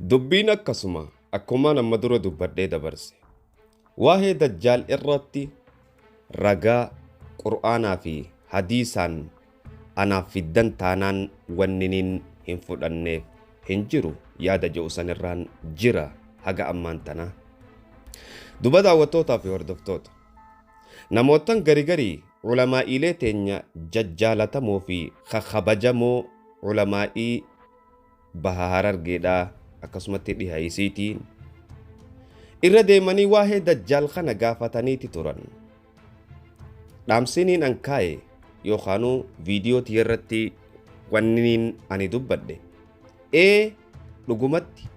Dubbiin akkasuma akkumaan amma dura dubbadhee dabarse. Waa'ee Dajjaal irratti ragaa Qur'aanaa fi hadiisaan anaaf fiddan taanaan wanniniin hin fudhanneef hin jiru yaada je'u sanirraan jira haga ammaan tanaa. Duba daawwattootaa fi hordoftoota. Namoottan gari garii ulamaa'iilee teenya jajjaalatamoo fi kakabajamoo ulamaa'ii baha Harargeedhaa akkasumatti dhiha isiitiin irra deemanii waa'ee Dajjaal kana gaafataniiti turan. Dhaamsiniin an kaaye yookaanuu viidiyoo tiyya irratti wanniniin ani dubbadhe ee dhugumatti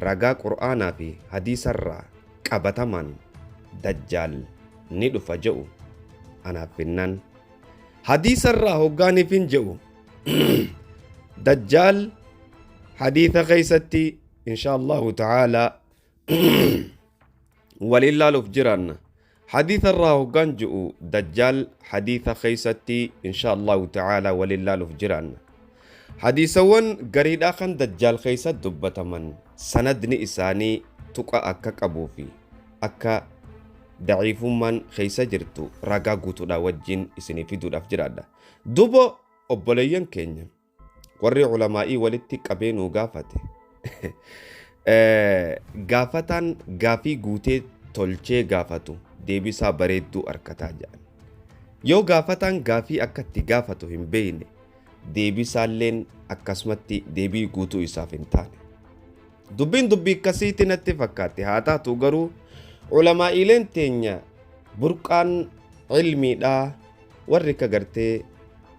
ragaa Qur'aanaa fi hadiisarraa qabatamaan Dajjaal ni dhufa je'u anaaf finnaan hadiisarraa hoggaaniifin je'u Dajjaal hadiisa keessatti insha Allahu ta'aalaa waliin laaluuf jiraanna. Hadiisa irraa hoggaan ji'u Dajjaal hadiisa keessatti insha Allahu ta'aalaa waliin laaluuf jiraanna. Hadiisawwan gariidhaa kan Dajjaal keessatti dubbataman sanadni isaanii tuqa akka qabuu fi akka daciifummaan keessa jirtu ragaa guutuudhaa wajjin isinii fiduudhaaf jiraadha. Dubo obboleeyyan keenya warri ulamaa'ii walitti qabee nuu gaafate gaafataan gaafii guutee tolchee gaafatu deebisaa bareedduu arkataa jedhan. Yoo gaafataan gaafii akka itti gaafatu hin beekne deebisaalleen akkasumatti deebii guutuu isaaf hin taane. Dubbiin dubbii akkasiitti natti fakkaatti haa taatu garuu ulamaa'iileen teenya burqaan ilmiidhaa warri ka gartee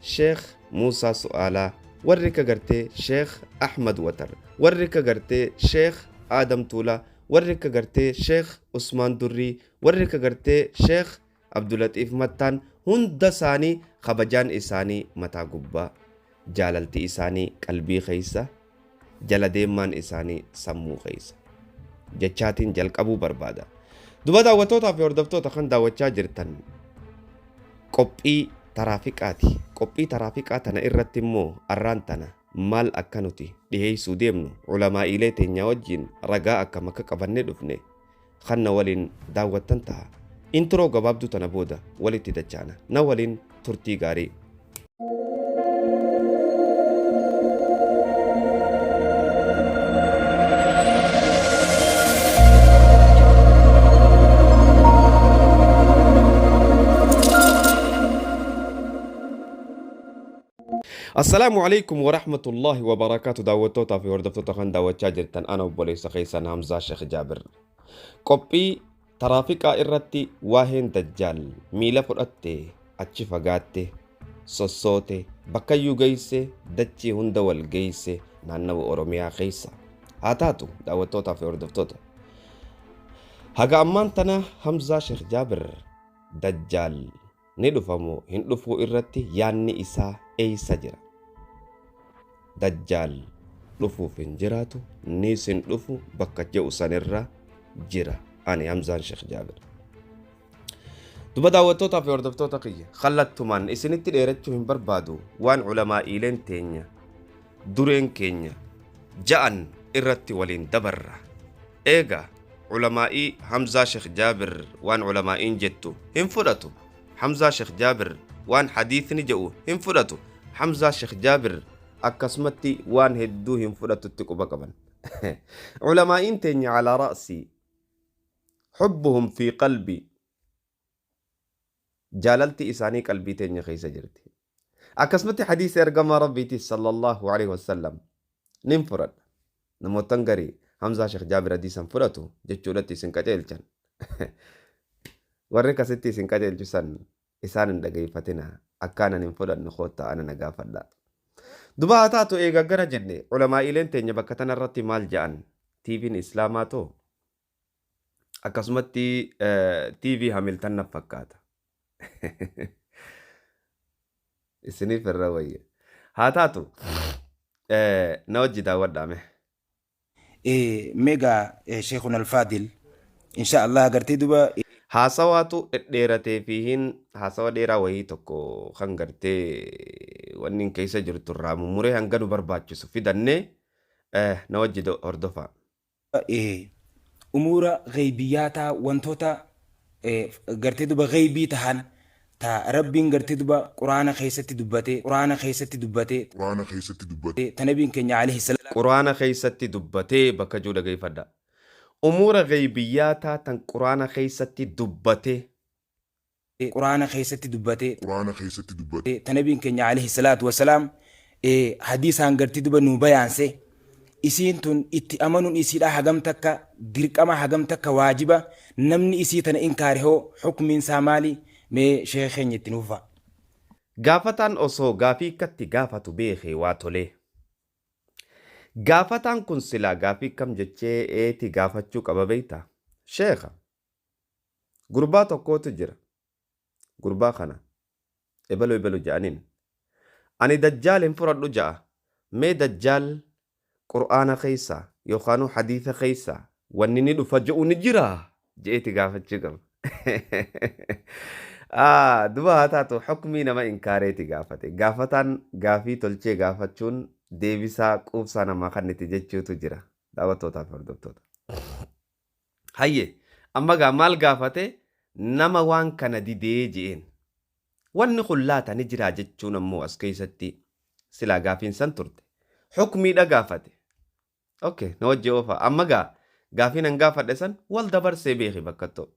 Sheekh Muusaa Su'aalaa, warri ka gartee Sheekh Ahmad Watar, warri ka gartee Sheekh Aadam Tuulaa, warri ka gartee Sheekh Usmaan Durrii, warri ka gartee Sheekh Abdulaxiif Mattaan hunda isaanii kabajaan isaanii mataa gubbaa, jaalalti isaanii qalbii keessa, jala deemmaan isaanii sammuu keessa. Jechaatiin jalqabuu barbaada. Duba daawwattootaa fi hordoftoota kan daawwachaa jirtan qophii taraafiqaati. Qophii taraafiqaa tana irratti immoo arraan tana maal akka nuti dhiheessuu deemnu ulamaa'iilee teenya wajjin ragaa akkam akka qabannee dhufne kan na waliin daawwattan ta'a. Introo gabaabduu tana booda walitti dachaana. Na waliin turtii gaarii. Assalaamu alaikum wa rahmatullahi wa barakaatu. Daawwattootaa fi hordoftoota kan daawwachaa jirtan, ana obboleessa keessan Hamzaa Sheekh Jaabir. Qophii taraafiqaa irratti waa'een Dajjaal miila fudhatte, achi fagaatte, sossoote, bakkayyuu geesse, dachii hunda wal geesse naannawa Oromiyaa keessa. Haa taatu daawwattootaa fi hordoftoota. Haga ammaan tana Hamzaa Sheekh Jaabir Dajjaal ni dhufamoo hin dhufuu irratti yaanni isaa eessa jira? Dajjaal dhufuuf hin jiraatu, niis hin dhufu bakka je'u sanirra jira. Ani Hamzaan Sheekh Jaabir. Duba daawwattootaa fi hordoftoota kiyya kallattumaan isinitti dheerachuu hin barbaadu, waan ulamaa'iileen teenya dureen keenya ja'an irratti waliin dabarra. Eega ulamaa'ii Hamzaa Sheekh Jaabir waan ulamaa'iin jettu hin fudhatu. Hamzaa Sheekh Jaabir waan hadiisni jedhu hin fudhatu. Hamzaa Sheekh Jaabir akkasumatti waan hedduu hin fudhatutti quba qaban. Ulamaa'iin teenya alaa ra'sii hubbuhum fi qalbii, jaalalti isaanii qalbii teenya keessa jirti. Akkasumatti hadiisa ergamaa Rabbiitis sallallahu alaihi wasallam nin fudhadha. Namoottan garii Hamzaa Sheekh Jaabir hadiisan fudhatu jechuudhatti isin qaceelchan. Warri akkasitti isin qaceelchu san isaan hin dhageeffatina. Akkaanan hin fudhanne koottaa ana na gaafadha. Duba haa taatu, eega gara jenne ulamaa'iileen teenya bakka tanarratti maal ja'an? TV'n Islaamaa too akkasumatti TV Hamiltan na fakkaata. Isiniif irra wayya. Haa taatu, na wajji daawwadhaa mee. Meegaa Sheekun Alfaadil insha Allah agartee duba. Haasawaatu dhedheeratee fi hin haasawa dheeraa wayii tokko kan gartee wanni keessa jirtu irraa mummuree hanga nu barbaachisu fidannee na wajji hordofaa. Umuura gheeybiyaataa, wantoota gartee duba gheeybii tahan ta Rabbiin gartee duba Quraana keessatti dubbate, Quraana keessatti dubbate, Quraana keessatti dubbate, ta Nabiin keenya alayhi salaam Quraana keessatti dubbatee bakka jiru dhageeffadha. Umuura gheeybiyyaataa tan Quraana keessatti dubbate. Quraana keessatti dubbate, Quraana keessatti dubbate, ta Nabiin keenya alayhi salaatu wasalaam hadiisaan gartee duba nuu bayaanse, isiin tun itti amanuun isiidha hagam takka dirqama, hagam takka waajiba? Namni isii tana inkaare hoo hukmiin isaa maali? Mee sheekha keenya itti nuufa. Gaafataan osoo gaafii akkatti gaafatu beekee waa tolee. Gaafataan kun silaa gaafii kam jechee eeti gaafachuu qaba beektaa? Sheekha, gurbaa tokkootu jira. Gurbaa kana ebelu ebelu je'aniin. Ani dajjaal hin fudhadhu ja'a. Mee dajjaal Qur'aana keessaa yookaanuu hadiisa keessaa wanni ni dhufa je'u ni jiraa? Je'eeti gaafachuu qaba. Duba haa taatu, hukmii nama inkaareeti gaafate. Gaafataan gaafii tolchee gaafachuun deebisaa quubsaa namaa kanniti jechuutu jira. Daawwattootaa fi hordoftoota. Hayyee, amma gaa maal gaafate? Nama waan kana didee je'een. Wanni kun laata ni jiraa jechuun ammoo as keessatti silaa gaafiin san turte. Hukmiidha gaafate. Okay, na wajji oofa. Amma gaa gaafiin an gaafadhe san wal dabarsee beeki bakka ta'u.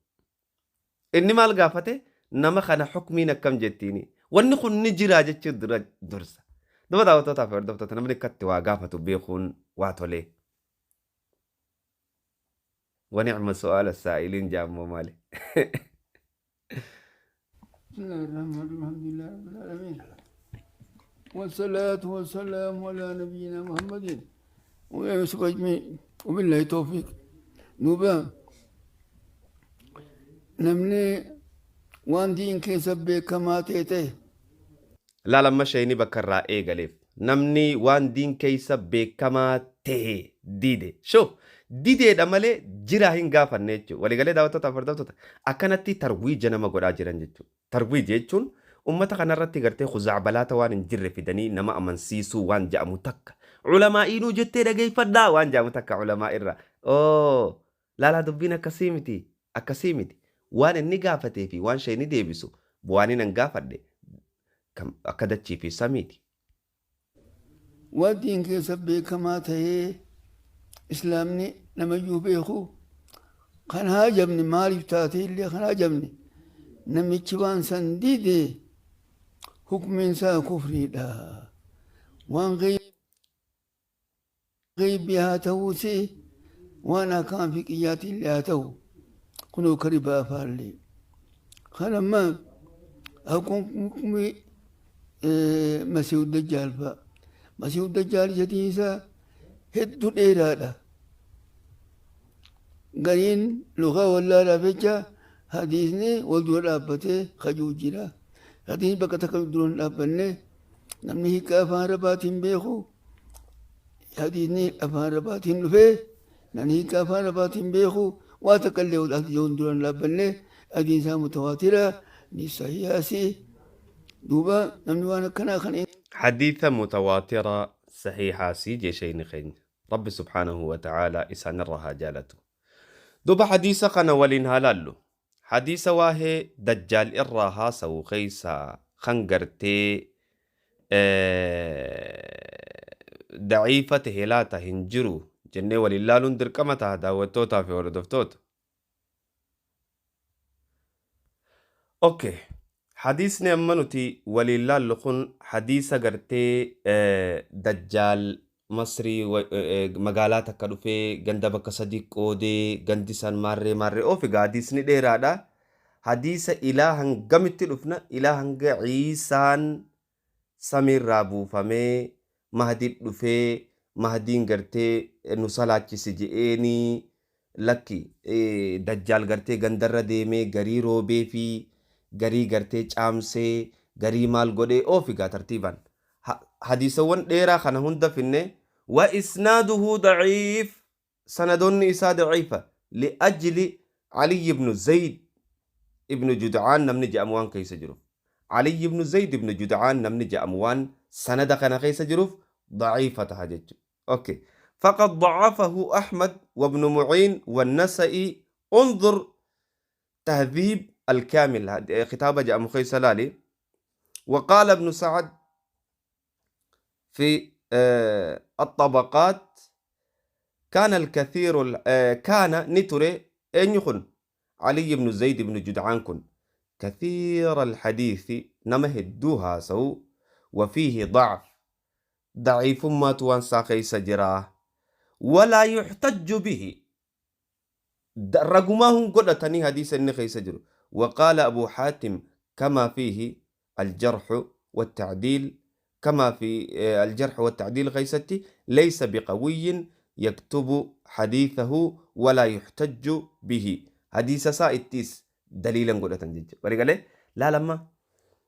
Inni maal gaafate? Nama kana hukmiin akkam jettiini? Wanni kun ni jiraa jechuun dura dursa. Duba daawwattootaa fi hordoftoota, namni akkatti waa gaafatu beekuun waa tolee. ونعم سؤال السائلين جامو مالي. بسم الله الرحمن الرحيم، الحمد لله رب العالمين، والصلاة والسلام على نبينا محمد وآله وصحبه أجمعين، وبالله التوفيق. Duuba namni waan diin keessa beekamaa ta'e ta'e Laala, amma shayni bakka irraa eegaleef namni waan diin keessa beekamaa ta'e dide. Shoo dideedha malee jiraa hin gaafanne jechuudha. Waliigalee, daawwattoota fi hordoftoota, akkanatti tarwiija nama godhaa jiran jechuudha. Tarwiija jechuun ummata kanarratti gartee kuzaabalaata waan hin jirre fidanii nama amansiisuu waan ja'amu takka. Ulamaa'iinuu jettee dhageeffadhaa waan ja'amu takka ulamaa irra. Oo, laalaa, dubbiin akkasii miti, akkasii miti. Waan inni gaafatee fi waan shayni deebisu waan inni hin gaafadhe akka dachii fi samiiti. Waan diin keessa beekamaa ta'ee islaamni namayyuu beeku kan haajamne, maaliif taate illee kan haajamne, namichi waan san dide hukmiin isaa kufriidha. Waan gaybii haa ta'uusi, waan akkaan fiqiyyaati illee haa ta'u, kunoo karibaa faallee kan amma hukmi Masiihu Dajjaal fa'a. Masiihu Dajjaal isatiin isaa hedduu dheeraadha. Gariin lukaa wallaalaaf jecha hadiisni wal dura dhaabbatee kajuu jira. Hadiisni bakka takka dura hin dhaabbanne, namni hiika afaan Arabaatiin beeku, hadiisni afaan Arabaatiin dhufee namni hiika afaan Arabaatiin beeku waa takka illee wal dura hin dhaabbanne, hadiisni isaa mutawaatira ni sahihaasi. Duuba namni waan akkanaa kan Hadiisa mutawaatira sahihaa sii jee shayni keenya. Rabbi subhaanahu wa ta'aalaa isaanirra haa jaalatu. Duba hadiisa kana waliin haa laallu. Hadiisa waa'ee dajjaal irraa haasa'u keessaa kan gartee daciifa tahe laata hin jiru jennee waliin laaluun dirqama ta'a, daawwattootaa fi hordoftoota. Okay. Hadiisni amma nuti waliin laallu kun hadiisa gartee dajjaal Masrii magaalaa takka dhufee ganda bakka sadi qoodee gandi san maarree maarree of egaa hadiisni dheeraadha. Hadiisa ilaa hangamitti dhufna? Ilaa hanga Ciisaan samiirraa buufamee Mahdi dhufee, Mahdiin gartee nu salaachisi je'eenii, lakki, dajjaal gartee gandarra deemee garii roobee fi garii gartee caamsee garii maal godhee oof egaa tartiibaan. Hadiisawwan dheeraa kana hunda finne. وإسناده ضعيف, sanadoonni isaa daciifa, لأجل علي ibnu Zayd ibnu Judcaan namni jedhamu waan keessa jiruuf. Ali ibnu Zayd ibnu Judcaan namni jedhamu waan sanada kana keessa jiruuf daciifa taha jechuudha. Okay. فقد ضعفه أحمد وابن معين والنسائي. انظر تهذيب الكامل، خطابة جاء مخي سلالي. وقال ابن سعد في الطبقات كان الكثير كان نتري أن يخن علي بن زيد بن جدعان كن كثير الحديث نمهدوها سو وفيه ضعف ضعيف ما توان ساقي سجراه ولا يحتج به رقمهم قلتني حديث النخي سجر. وقال أبو حاتم كما فيه الجرح والتعديل، كما في الجرح والتعديل غيستي ليس بقوي يكتب حديثه ولا يحتج به. حديث سائتيس دليلا قلتن جج ورقاله لا لما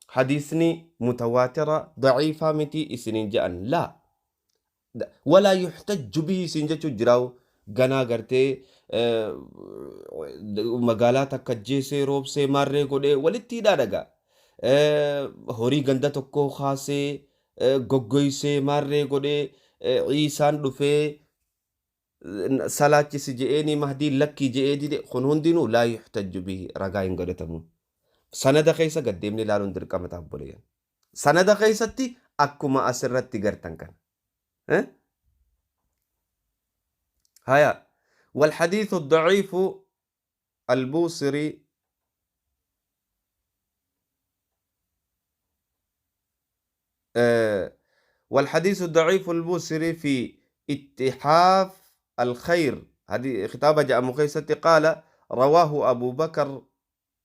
حديثني متواترة ضعيفة متي إسنين جاءن لا ولا يحتج به سنجة جراو غنا غرتي magaalaa takka jeesee roobsee maarree godhee walitti hidhaa dhagaa horii ganda tokko kaasee goggoysee maarree godhee ciisaan dhufee salaachisi je'eeni mahdii lakkii je'ee dide kun hundinuu laa yuxtajju bihi ragaa hin godhatamu. Sanada keessa gaddeemnee ilaaluun dirqama taabboleeyyan. Sanada keessatti akkuma asirratti gartan kana. هيا والحديث الضعيف البوصري والحديث الضعيف البوصري في اتحاف الخير، هذه خطابة جاء مخيسة، قال رواه أبو بكر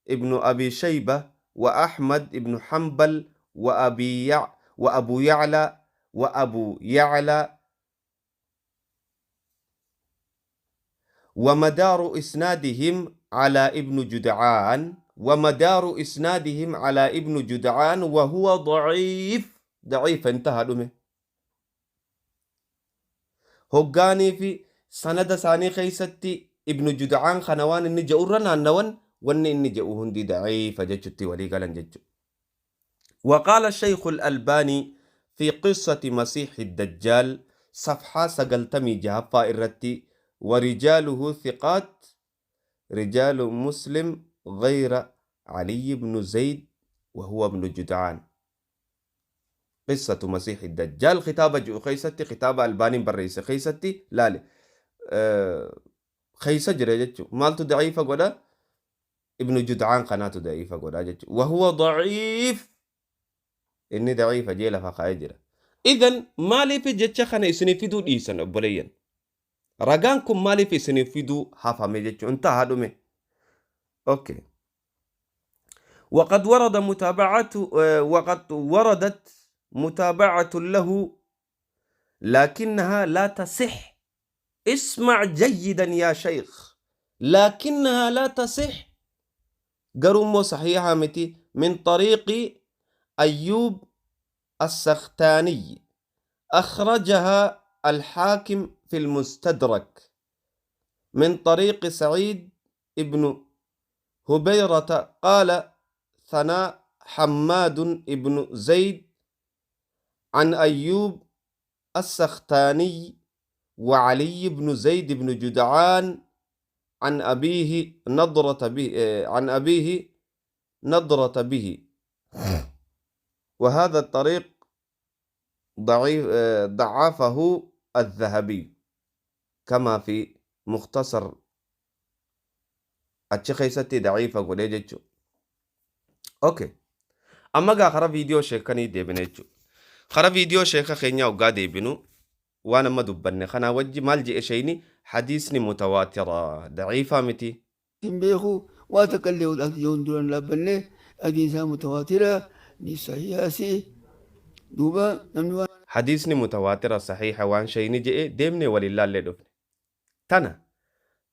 ابن أبي شيبة وأحمد ابن حنبل وأبو يعلى وأبو يعلى، ومدار إسنادهم على ابن جدعان، ومدار إسنادهم على ابن جدعان وهو ضعيف ضعيف انتهى دمه. هقاني في سند ثاني خيستي ابن جدعان خنوان إني جورنا النون وإني إني جاؤهن دي ضعيف جتتي ولي قالن جتو. وقال الشيخ الألباني في قصة مسيح الدجال صفحة سقلتمي جهفا إرتي ورجاله ثقات رجال مسلم غير علي بن زيد وهو ابن جدعان. قصة مسيح الدجال خطابة جو خيستي خطابة ألباني بريس خيستي لا لا خيسة جريجتشو مالتو ضعيفة قولا ابن جدعان قناته ضعيفة قولا جتشو وهو ضعيف إني ضعيفة جيلة فقايجرة. إذن مالي في جتشا خنا إسني في دو إيسان أبوليين رجانكم مالي في إسني في دو هافا جتشو انتهى دومي. أوكي. وقد ورد متابعة وقد وردت متابعة له لكنها لا تصح. اسمع جيدا يا شيخ، لكنها لا تصح قرمو صحيحة متي من طريق أيوب السختاني أخرجها الحاكم في المستدرك من طريق سعيد ابن هبيرة قال ثناء حماد ابن زيد عن أيوب السختاني وعلي بن زيد بن جدعان عن أبيه نضرة به عن أبيه نضرة به. وهذا الطريق ضعيف ضعفه الذهبي كما في مختصر أتشخيصتي ضعيفة قولي. أوكي. أما قا خرا فيديو شيخني ديبنيتشو خرا فيديو شيخ خينيا وقا ديبنو وانا ما دبني خنا وجي مالجي شيني حديثني متواترة ضعيفة متي بيخو واتكلم الأديون دون لبني أديسا متواترة نسياسي دوبا نمنوا حديثني متواترة صحيحة وان شيني جئ ديمني ولله اللي دفني تانا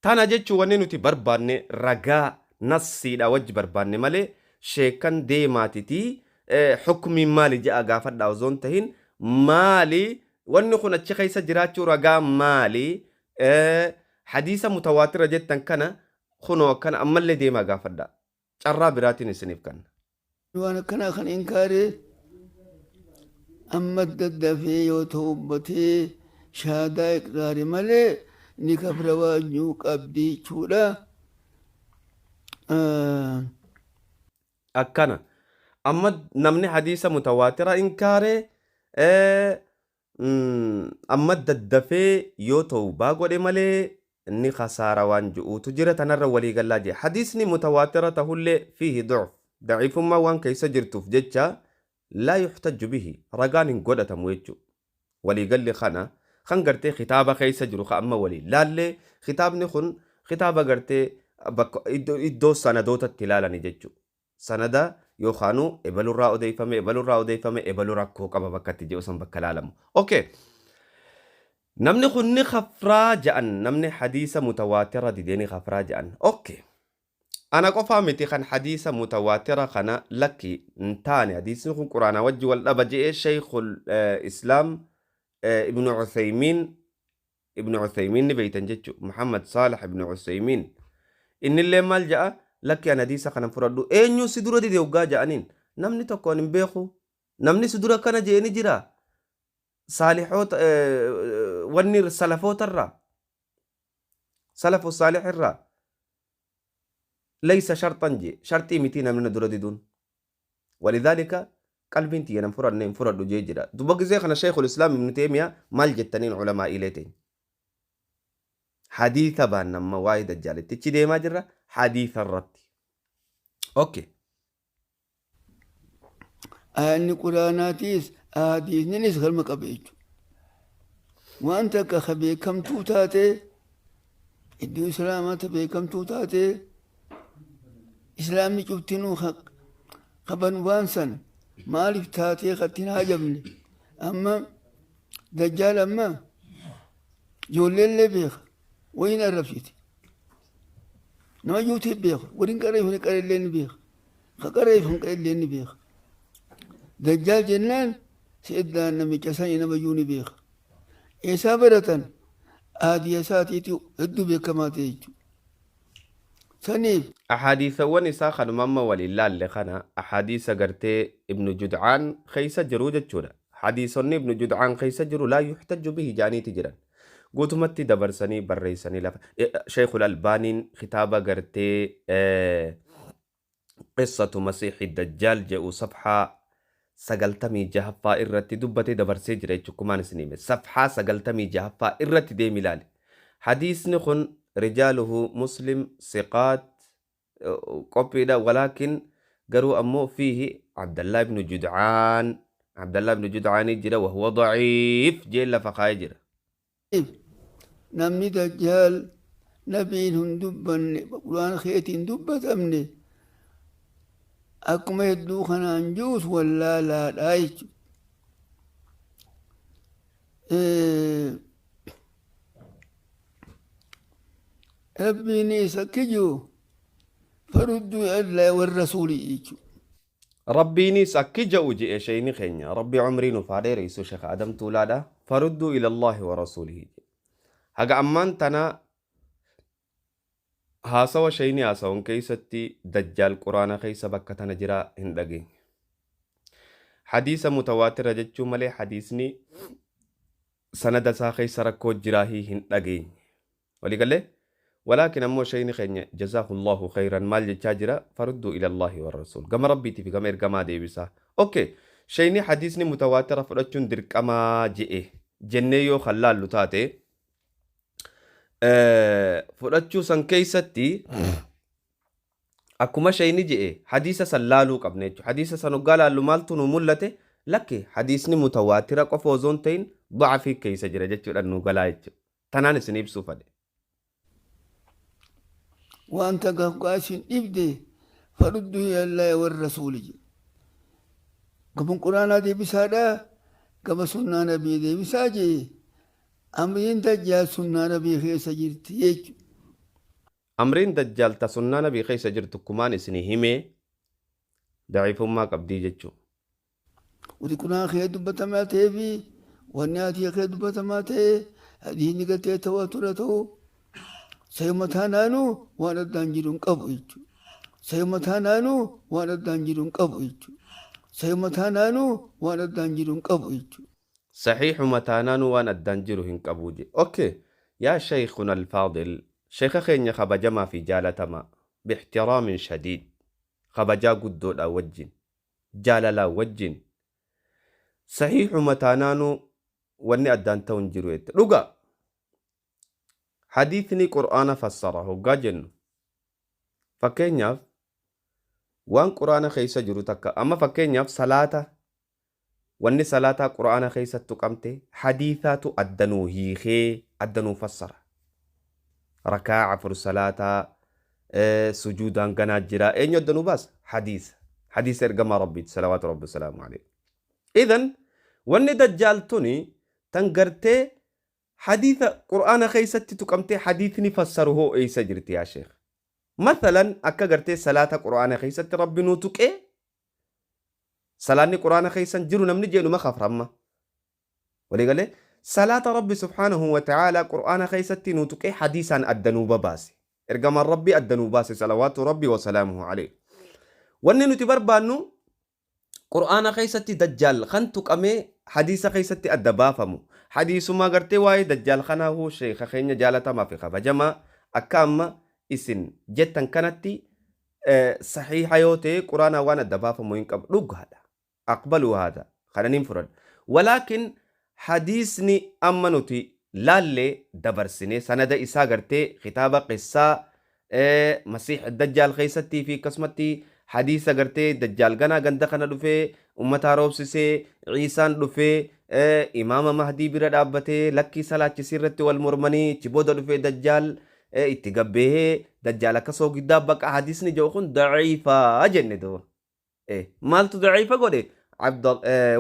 تانا جتشو ونينو تي برباني رقا نصي دا وجه برباني مالي شيكان ديماتي حكمي مالي جاء قافر داوزون تهين مالي wanni kun achi keessa jiraachuu ragaa maali? Hadiisa mutawaatira jettan kana kunoo akkana ammallee deemaa gaafadha. Carraa biraatiin isiniif kenna. Waan akkanaa kan inkaare amma daddafee yoo ta'ubbatee Shahaadaa iqraare malee ni kafra waan jiru qabdi jechuudha. Akkana amma namni hadiisa mutawaatira inkaare, amma daddafee yoo tawbaa godhe malee ni khasaara waan ji'uutu jira. Tanarra walii gallaa jee. Hadiisni mutawaatira tahullee fiihi du'uf, daciifummaa waan keessa jirtuuf jecha laa yuxtajju bihi, ragaan hin godhatamu jechuu. Waliigalli kana kan gartee kitaaba keessa jiru ka amma waliin laallee, kitaabni kun kitaaba gartee bakka iddoo sanadootatti ilaalani jechuu. Sanada yookaanuu ebalurraa odeeffame, ebalurraa odeeffame, ebalu rakkoo qaba bakka itti jiru san bakka ilaalamu. Okay. Namni kun ni kafraa ja'an, namni hadiisa mutawaatira didee ni kafraa ja'an. Okay. Ana qofaa miti kan hadiisa mutawaatira kana lakki hin taane, hadiisni kun quraanaa wajji wal dhaba je'ee. Sheekhul Islaam Ibnu Uthaymiin, Ibnu Uthaymiin ni beeytan jechu, Muhammad Saalih Ibnu Uthaymiin, innillee maal ja'a? Lakki, an hadiisa kana fudhadhu. Eenyu si dura dide hoggaa ja'aniin, namni tokko an hin beeku, namni si dura kana je'e ni jira saalihoota wanni salafootarraa, salafu saalih irraa. Laysa sharxan jee, sharxii mitii namni na dura diduun, walidhaalika qalbiin tiyya nan fudhanne, hin fudhadhu jee jira. Duba gizee kana Sheekhul Islaam Ibnu Teemiyaa maal jettaniin? Ulamaa'iilee teenya hadiisa baanna, amma waa'ee dajjaalitti ichi deemaa jirra hadiisa irratti. Okay. Ayanni quraanaatiis hadiisninis galma qaba jechuudha. Waan takka ka beekamtuu taate, iddoo islaamaa ta beekamtuu taate, islaamni cuftinuu qaban waan san maaliif taatee katti hin hajamne? Amma dajjaal amma ijoolleellee beeka, wayin arrabsiti, nama yuutii beeka, waliin qareef hin qareellee ni beeka, ka qareef hin qareellee ni beeka. Dajjaal jennaan seeddaan namicha sanii nama iyyuu ni beeka. Eessaa baratan? Aadiya isaatiitu hedduu beekamaa ta'e jechuudha. Saniif Ahaadiisawwan isaa kanuma amma waliin laalle kana, ahaadiisa gartee Ibnu Judcaan keessa jiru jechuudha. Hadiisonni Ibnu Judcaan keessa jiru laa yuxtajju bihi jaaniiti jiran. Guutumatti dabarsanii barreessanii lafa. Sheekul Albaaniin kitaaba gartee Qissatu Masiixi Dajjaal jedhu safhaa 96ffaa irratti dubbatee dabarsee jira jechuudha. Kumaan isin hime. Safhaa 96ffaa irratti deemi ilaali. Hadiisni kun rijaaluhu Muslim siqaat qophiidha, walaakin garuu ammoo fiihi Abdallaa ibnu Judcaan, Abdallaa ibnu Judcaanii jira, wahuwa daciif jeen lafa kaa'ee jira. Namni dajjaal nabiin hin dubbanne, quraana keetiin dubbatamne akkuma hedduu kanaan jiruus wallaalaadha jechuudha. Rabbiinis akki jiru farudduu ilaa warra rasuulii jechuudha. Rabbiinis akki ja'u je'e sheeyni keenya, Rabbi umrii nuuf haa dheereysu, Sheekh Adam Tuulaadha, farudduu ila Allaahi wa rasuulihi je'e. Haga ammaan tana haasawa sheeyni haasawan keeysatti dajjaal quraana keeysa bakka tana jira hin dhageenye. Hadiisa mutawaatira jechuu malee hadiisni sanada isaa keessa rakkoo jiraahii hin dhageenye. Walii galee? Walaakin ammoo sheeyni keenya jazaahullahu khayran maal jechaa jira? Farudduu ila Allaahi wa rasuul. Gama Rabbiitii fi gama ergamaa deebisaa. Okay. Sheeyni hadiisni mutawaatira fudhachuun dirqamaa je'e jennee yoo kan laallu taate, fudhachuu san keessatti akkuma sheeyni je'e hadiisa san laaluu qabna jechuudha. Hadiisa san hoggaa laallu maaltu nu mul'ate? Lakki, hadiisni mutawaatira qofa osoo hin ta'in da'afii keessa jira jechuudha nu galaa jechuudha. Tanaan isin ibsuu fadhe. Waan takka hoggaa isin dhibde farudduu ilallaahi warra rasuuli jedhe. Gama quraanaa deebisaadha, gama sunnaa nabii deebisaa jee, amriin dajjaal sunnaa nabii keessa jirti jechuudha. Amriin dajjaal ta sunnaa nabii keessa jirtu kumaan isinii himee daciifummaa qabdii jechuudha. Wanti quraana kee dubbatamaa ta'ee fi wanni ati kee dubbatamaa ta'e, hadiisni gartee tawaatura ta'u, sayuma taanaanuu waan addaan jiru hin qabu jechuudha. Sayuma taanaanuu waan addaan jiru hin qabu jechuudha. Sayuma taanaanuu waan addaan jiru hin qabu jechuudha. Saxiixuma taanaanuu waan addaan jiru hin qabuu je. Okay. Yaa shaykhuna alfaadil, sheekha keenya kabajamaa fi jaalatamaa, bixtiraamin shadiid, kabajaa guddoodhaa wajjin, jaalalaa wajjin, saxiixuma taanaanuu wanni addaan ta'u hin jiru jette. Dhuga. Hadiisni Qur'aana fassara hoggaa jennu. Fakkeenyaaf waan Qur'aana keessa jiru takka amma fakkeenyaaf salaata, wanni salaataa Qur'aana keessatti tuqamte hadiisaatu addanuu hiikee addanuu fassara. Rakaa 4 salaataa, sujuudaan ganaa jira, eenyu addanuu baasa? Hadiisa. Hadiisa ergamaa Rabbiiti salawaatu Rabbi salaamu alayhi. Idan wanni dajjaal tuni tan gartee hadiisa Qur'aana keessatti tuqamtee hadiisni fassaru hoo eessa jirti yaa sheekh? Mathalan akka gartee salaata Qur'aana keessatti Rabbi nuu tuqee salaanni Qur'aana keessan jiru namni jedhu kafra amma. Walii galee salaata Rabbi subhaanahu wa ta'ala Qur'aana keessatti nuu tuqee hadiisaan adda nuu babaase. Ergamaan Rabbi adda nuu baase salawaatu Rabbi wa salaamuhu alayhi. Wanni nuti barbaannu Qur'aana keessatti dajjaal kan tuqamee hadiisa keessatti adda baafamu. Hadiisuma gartee waa'ee dajjaal kanaafuu sheeka keenya jaalatamaa fi kabajamaa akka amma isin jettan kanatti saxiixa yoo ta'e Qur'aanaa waan adda baafamu hin qabu. Dhugaadha. Aqbaluu haadha. Kana nin fudhadha. Walaakin hadiisni amma nuti laallee dabarsine sanada isaa gartee kitaaba qissaa Masiix Dajjaal keessattii fi akkasumatti hadiisa gartee Dajjaal ganaa ganda kana dhufee ummata roobsisee Ciisaan dhufee imaama Mahdii bira dhaabbatee lakkii salaachisii irratti wal mormanii achi booda dhufee Dajjaal itti gabbeehee Dajjaal akka soogiddaa baqa hadiisni jedhu kun daciifaa jenne duuba. Maaltu daciifa godhe?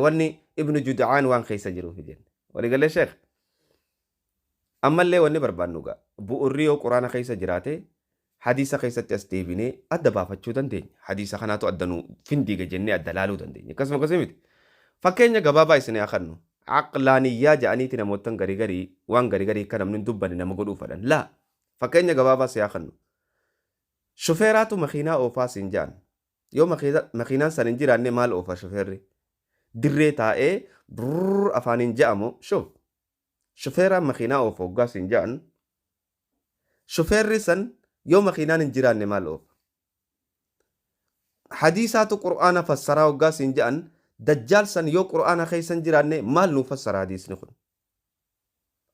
Wanni Ibnu Judcaan waan keessa jiruuf jenne. Waliigalee sheekh. Ammallee wanni barbaannu gaa bu'urri yoo Quraana keessa jiraate hadiisa keessatti as deebinee adda baafachuu dandeenya. Hadiisa kanaatu adda nu findiiga jennee adda laaluu dandeenya. Akkasuma akkasii miti. Fakkeenya gabaabaa isin haa kennu. Aqlaaniyyaa jedhaniiti namootan garii garii waan garii garii akka namni hin dubbanne nama godhuu fedhan. Laa, fakkeenya gabaabaa si haa kennu. Shufeeraatu makiinaa oofaa siin jedhan. Yoo makiinaan san hin jiraanne maal oofa shufeerri? Dirree taa'ee brrrr afaaniin je'amu shuf. Shufeeraan makiinaa oofa hoggaa siin jedhan, shufeerri san yoo makiinaan hin jiraanne maal oofa? Hadiisaatu Qur'aana fassaraa hoggaa siin jedhan, dajjaal san yoo Qur'aana keessa hin jiraanne maal nuu fassara hadiisni kun?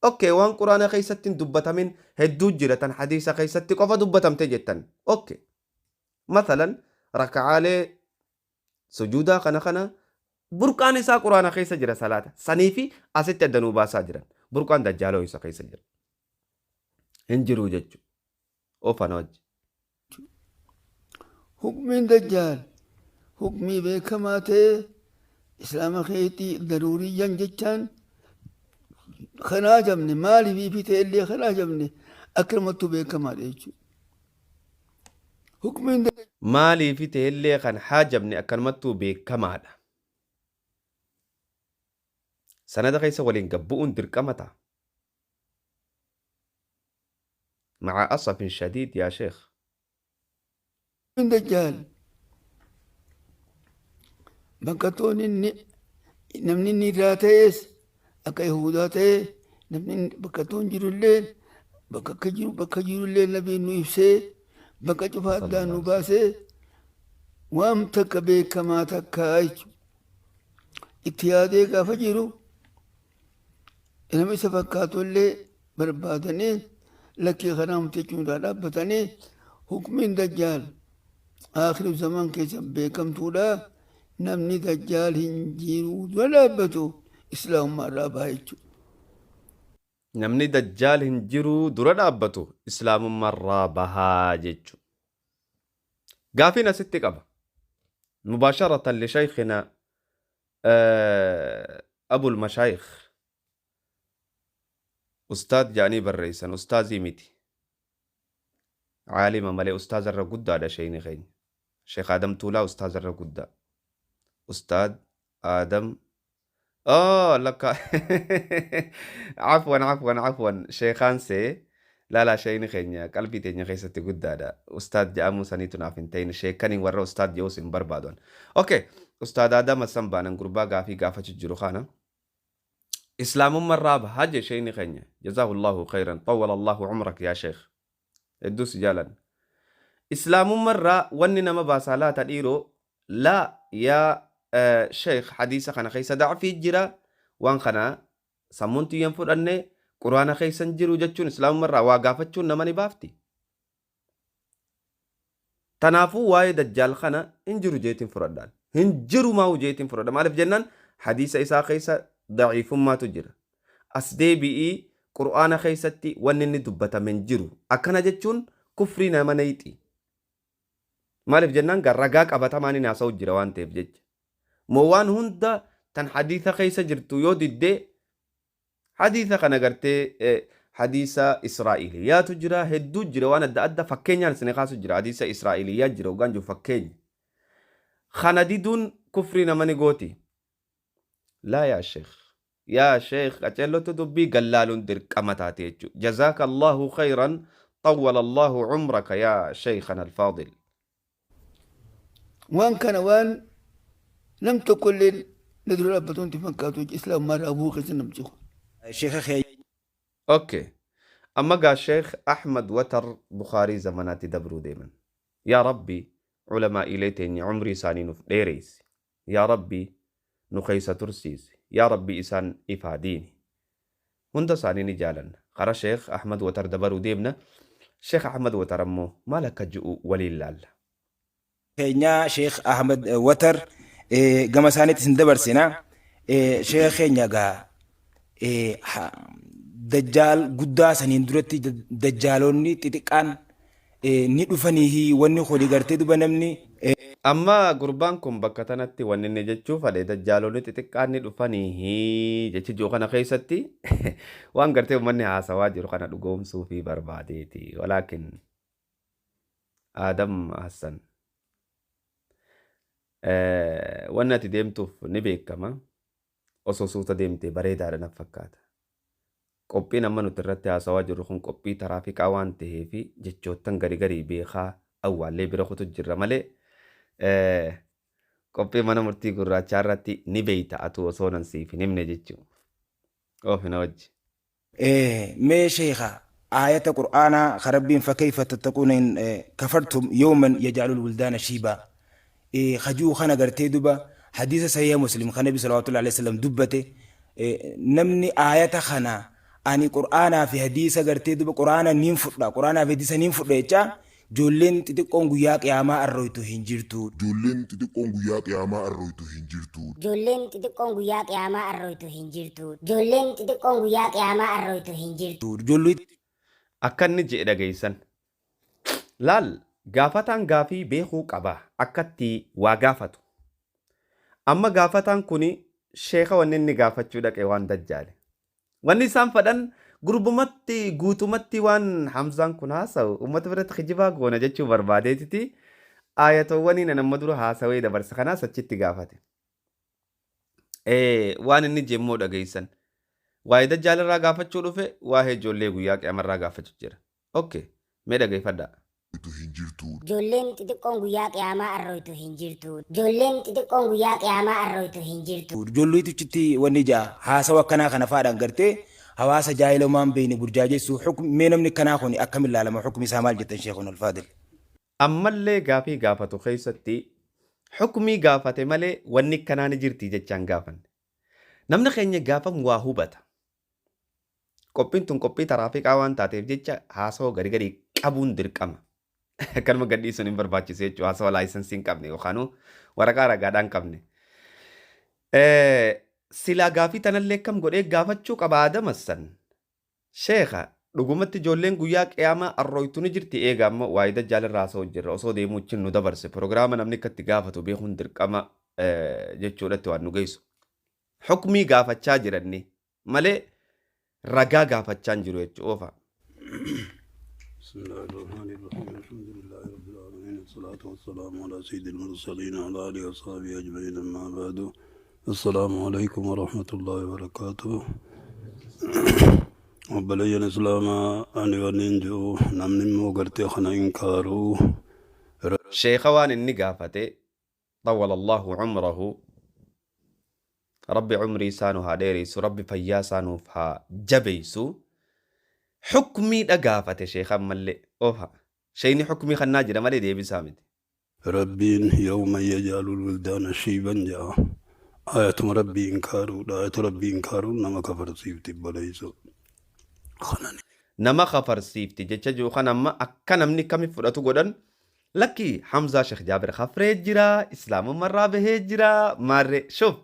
Okay, waan Qur'aana keessatti hin dubbatamin hedduu jira tan hadiisa keessatti qofa dubbatamte jettan. Okay. Mathalan raka'aalee sujuudaa kana kana burqaan isaa Qur'aana keessa jira salaata. Sanii fi asitti adda nuu baasaa jiran. Burqaan dajjaaloo isa keessa jira. Hin jiru jechuudha. Oofana wajji. Hukmiin dajjaal hukmii beekamaa ta'e islaama keetti daruuriyyan jechaan kanaa jabne maaliif fi ta'e illee kanaa jabne akkanumattuu beekamaadha jechuudha. Hukmiin Maaliif ta'ellee kan haajamne akkanumattuu beekamaadha. Sanada keessa waliin gabbu'uun dirqama ta'a. Maca asafin shadiid yaa sheekh. Dajjaal bakka toon inni namni inni irraa ta'es akka Yahudaa ta'e, namni bakka toon jirullee bakka akka jiru bakka jirullee nabiin nu ibsee bakka cufa addaan nu baasee waan takka beekamaa takka jechuudha. Itti yaadee gaafa jiru nama isa fakkaatu illee barbaadanii lakkii kanaa jechuun irraa dhaabbatanii hukmiin dajjaal akhiru zaman keessa beekamtuudha. Namni dajjaal hin jiru dura dhaabbatu islaamummaa irraa baha jechuudha. Namni dajjaal hin jiru dura dhaabbatu islaamummaa irraa bahaa jechuudha. Gaafiin asitti qaba. Mubaasharatan li shaykhina Abul Mashaayikh. Ustaad jedhanii barreessan, ustaazii miti. Caalima malee ustaazarra guddaadha sheeyni keenya. Sheekh Adam Tuulaa ustaazarra guddaa. Ustaad Adam. Oh, lakka. Afwan, afwan, afwan. Sheekhaan see laalaa sheeyni keenya qalbii teenya keessatti guddaadha. Ustaad jedhamuu saniitu naaf hin ta'in. Sheekaniin warra ustaad jedhus hin barbaadan. Okay. Ustaad Adam Hassan baanan gurbaa gaafii gaafachuu jiru kana. Islaamummarraa bahaa jee sheeyni keenya. Jazaahullahu khayran. Xawwala Allahu umrak yaa sheekh. Hedduu si jaalanna. Islaamummarraa wanni nama baasaa laata dhiiroo? Laa yaa sheekh, hadiisa kana keessa da'fii jira, waan kana sammuun tiyya hin fudhanne, quraana keessa hin jiru jechuun islaamummarraa waa gaafachuun nama ni baafti. Tanaafuu waa'ee dajjaal kana hin jiru jeetiin fudhadhaan. Hin jiru maahu jeetiin fudhadha. Maaliif jennaan hadiisa isaa keessa da'iifummaatu jira. As deebi'ii qur'aana keessatti wanni inni dubbatame hin jiru. Akkana jechuun kufrii nama nayxi. Maaliif jennaan gaa ragaa qabatamaan inni haasa'u jira waan ta'eef jecha. Moo waan hunda tan hadiisa keessa jirtu yoo diddee, hadiisa kana gartee hadiisa Israa'iliyaatu jira, hedduu jira, waan adda adda fakkeenyaan isin kaasu jira. Hadiisa Israa'iliyaa jira hoggaan jiru fakkeenya. Kana diduun kufrii nama ni gooti. Laa yaa sheekh. Yaa sheekh, qaceellotti dubbii gallaaluun dirqama taate jechuudha. Jazaaka Allahu khayran, xawwala Allahu umraka yaa sheekhana alfaadil. Waan kana waan nam tokkolleen na dura dhaabbatu wanti fakkaatu islaamummaa irraa bu'uu keessa namtichi kun. Sheekha keenya. Ok. Amma gaa Sheekh Ahmad Watar Bukhaarii zamanaatti dabruu deeman. Yaa Rabbi ulamaa'iilee teenya umrii isaanii nuuf dheereysi. Yaa Rabbi nu keeysa tursiisi. Yaa Rabbi isaan ifaa diini. Hunda isaanii ni jaalanna. Kara Sheekh Ahmad Watar dabaruu deemna. Sheekh Ahmad Watar ammoo maal akka ju'u waliin laalla. Keenya Sheekh Ahmad Watar gama isaaniitti isin dabarsina. Sheekh keenya gaa, dajjaal guddaa saniin duratti dajjaalonni xixiqqaan ni dhufanii, wanni kuni gartee duba namni. Amma gurbaan kun bakka tanatti wanni inni jechuu fadhe, dajjaalonni xixiqqaan ni dhufanii jechi jiru kana keessatti waan gartee uummanni haasawaa jiru kana dhugoomsuu fi barbaadeeti. Walaakin Aadam Hassan, wanni ati deemtuuf ni beekama. Osoo suuta deemte bareedaadha naf fakkaata. Qophiin amma nuti irratti haasawaa jirru kun qophii taraafiqaa waan ta'eef jechoottan gari garii beekaa awwaallee bira kutu jirra malee, qophii mana murtii gurraachaa irratti ni beeyta atuu osoo nan siif hin himne jechuu. Oofi na wajji. Mee sheekha, aayata qur'aanaa ka Rabbiin "fakayfa tattaquuna in kafartum yawman yaj'alul wildaana shiibaa" ka ji'u kana, gartee duba hadiisa sahiha Muslim ka Nabi salawatullahi alayhi wasallam dubbate, namni aayata kana ani qur'aanaa fi hadiisa gartee duba qur'aana niin fudha, qur'aanaa fi hadiisa niin fudha jechaa, ijoolleen xixiqqoon guyyaa qiyaamaa arroytu hin jirtu. Ijoolleen xixiqqoon guyyaa qiyaamaa arroytu hin jirtu. Ijoolleen xixiqqoon guyyaa qiyaamaa arroytu hin jirtu. Ijoolleen xixiqqoon guyyaa qiyaamaa arroytu hin jirtu. Ijoollee Akka inni je'e dhageessan. Laal, gaafataan gaafii beekuu qaba akkatti waa gaafatu. Amma gaafataan kuni sheeka wanni inni gaafachuu dhaqe waan dajjaale. Wanni isaan fadhan gurbumatti guutumatti waan Hamzaan kun haasa'u uummata biratti kijibaa goona jechuu barbaadeetiti aayatowwaniin an amma dura haasawee dabarse kanaas achitti gaafate. Waan inni jemmoo dhageessan. Waa'ee dajjaal irraa gaafachuu dhufe, waa'ee ijoollee guyyaa qiyaamarraa gaafachuu jira. Okay, mee dhageeffadhaa. Hin jirtu. Ijoolleen xixiqqoon guyyaa qiyaamaa arroytu hin jirtu. Ijoolleen xixiqqoon guyyaa qiyaamaa arroytu hin jirtu. Ijoolleetichitti wanni ja'a haasawa akkanaa kana faadhaan gartee hawaasa jaahilomaan beeyne burjaajessuu, mee namni akkanaa kun akkam ilaalama? Hukmi isaa maal jettan, sheekun alfaadil? Ammallee gaafii gaafatu keessatti hukmii gaafate malee wanni akkanaa ni jirti jechaan gaafanne. Namni keenya gaafam waa hubata. Qophiin tun qophii taraafiqaa waan taateef jecha haasawaa gari gadi qabuun dirqama. Akkanuma gadhiisuun hin barbaachisu jechuudha. Haasawaa laayisensii hin qabne yookaan waraqaa ragaadhaan hin qabne. Silaa gaafii tanallee akkam godhee gaafachuu qaba Adamassan? Sheekha, dhugumatti ijoolleen guyyaa qiyaamaa arrooytu ni jirti? Eega amma waa'ee dajjaal irraa haasa'u jirra. Osoo deemuu chin nu dabarse. Proogiraama namni akka itti gaafatu beekuun dirqama jechuudhatti waan nu geessu. Hukmii gaafachaa jiranni malee ragaa gaafachaa hin jiru jechuudha. Oofa. بسم الله الرحمن الرحيم، الحمد لله رب العالمين، الصلاة والسلام على سيد المرسلين وعلى آله وصحبه أجمعين، أما بعد، السلام عليكم ورحمة الله وبركاته. Obboleeyyan Islaamaa, ani wannin jiru namni immoo gartee kana inkaaruu Sheekha waan inni gaafate, xawwala Allahu umrahu. Rabbi umrii isaa nu haa dheereysu, Rabbi fayyaa isaa nuuf haa jabeeysu. Hukmiidha gaafate sheekh ammallee ofa. Sheeyni hukmii kannaa jira malee deebisaa miti. Rabbiin yawma yaj'alul wildaana shiiban ja'a. Ayatuma Rabbii inkaaruudha. Ayata Rabbii inkaaruun nama kafarsiifti obboleeyso. Kana Nama kafarsiifti jecha jiru kan amma akka namni kami fudhatu godhan lakki Hamzaa Sheekh Jaabir kafree jira, Islaamummarraa bahee jira, maarree shuf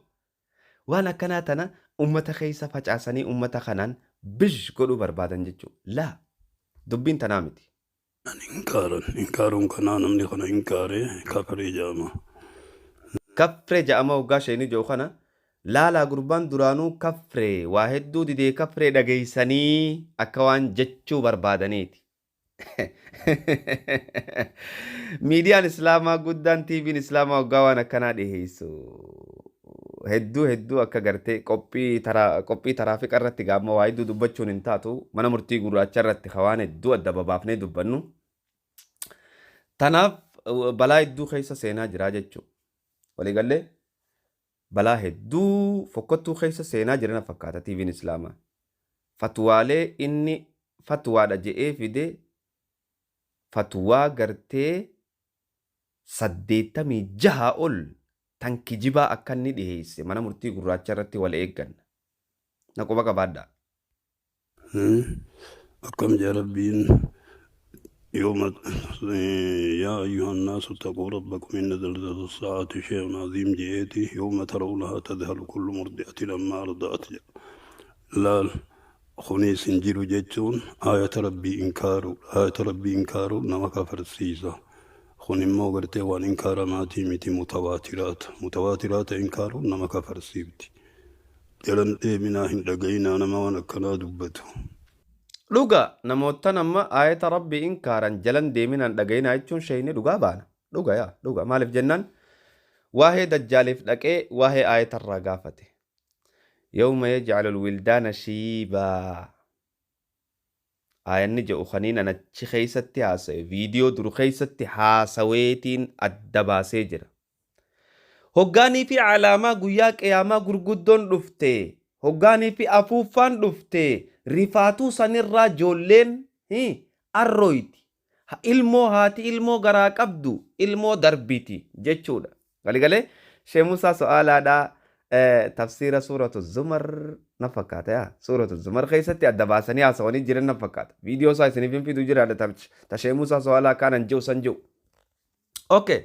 waan akkanaa tana ummata keessa facaasanii ummata kanaan bizh godhuu barbaadan jechuudha. Laa dubbiin tanaa miti. Inkaaran. Inkaaruun kanaa namni kana inkaare kafree ja'ama. Kafree ja'ama hoggaa sheeni jiru kana laalaa gurbaan duraanuu kafree waa hedduu didee kafree dhageeysanii akka waan jechuu barbaadaniiti. Miidiyaan Islaamaa guddaan TV'n Islaamaa hoggaa waan akkanaa dhiheessu hedduu hedduu akka gartee qophii taraa qophii taraafiqa irratti gaamma waa hedduu dubbachuun hin taatu mana murtii gurraacha irratti ka waan hedduu adda babaafnee dubbannu. Tanaaf balaa hedduu keessa seenaa jiraa jechuudha. Waliigallee balaa hedduu fokkottuu keessa seenaa jira na fakkaata TV'n Islaamaa. Fatwaalee inni fatwaadha je'ee fide fatwaa gartee 86 ol tan kijibaa akka inni dhiheesse mana murtii gurraacha irratti wal eegganna. Na quba qabaadhaa. Akkam jaa Rabbiin yooma yaa ayyuha nnaasu ittaquu rabbakum inna zalzalata saa'ati shay'un aziim je'eeti yawma tarawnahaa tadhalu kullu murdi'atin ammaa arda'at jedha. Laal kunis hin jiru jechuun aayata Rabbii inkaaruudha. Aayata Rabbii inkaaruun nama kafarsiisa. Kun immoo gartee waan inkaaramaatii miti mutawaatiraata. Mutawaatiraata inkaaruun nama kafarsiifti. Jalan deeminaa hin dhagayinaa nama waan akkanaa dubbatu. Dhuga namoottan amma aayata Rabbii inkaaran jalan deeminaan dhagayinaa jechuun sheeyni dhugaa baana. Dhuga yaa dhuga maaliif jennaan waahee dajjaaliif dhaqee waahee aayatarraa gaafate. Yawma yaj'alul wildaana shiibaa. Aayanni jedhu kaniin an achi keessatti haasawe viidiyoo dur keessatti haasaweetiin adda baasee jira. Hoggaanii fi alaamaa guyyaa qiyaamaa gurguddoon dhufte, hoggaanii fi afuuffaan dhufte, rifaatuu sanirraa joolleen arroyti. Ilmoo haati ilmoo garaa qabdu ilmoo darbiti jechuudha. Waligalee Shee Musaa So'aalaadhaa tafsiira suuratu Zumar na fakkaata yaa suuratu Zumar keessatti adda baasanii haasawanii jiran na fakkaata. Viidiyoo isaa isiniif hin fidu jiraadha ta Shee Musaa So'aalaa kaanan ji'u san ji'u. Okay.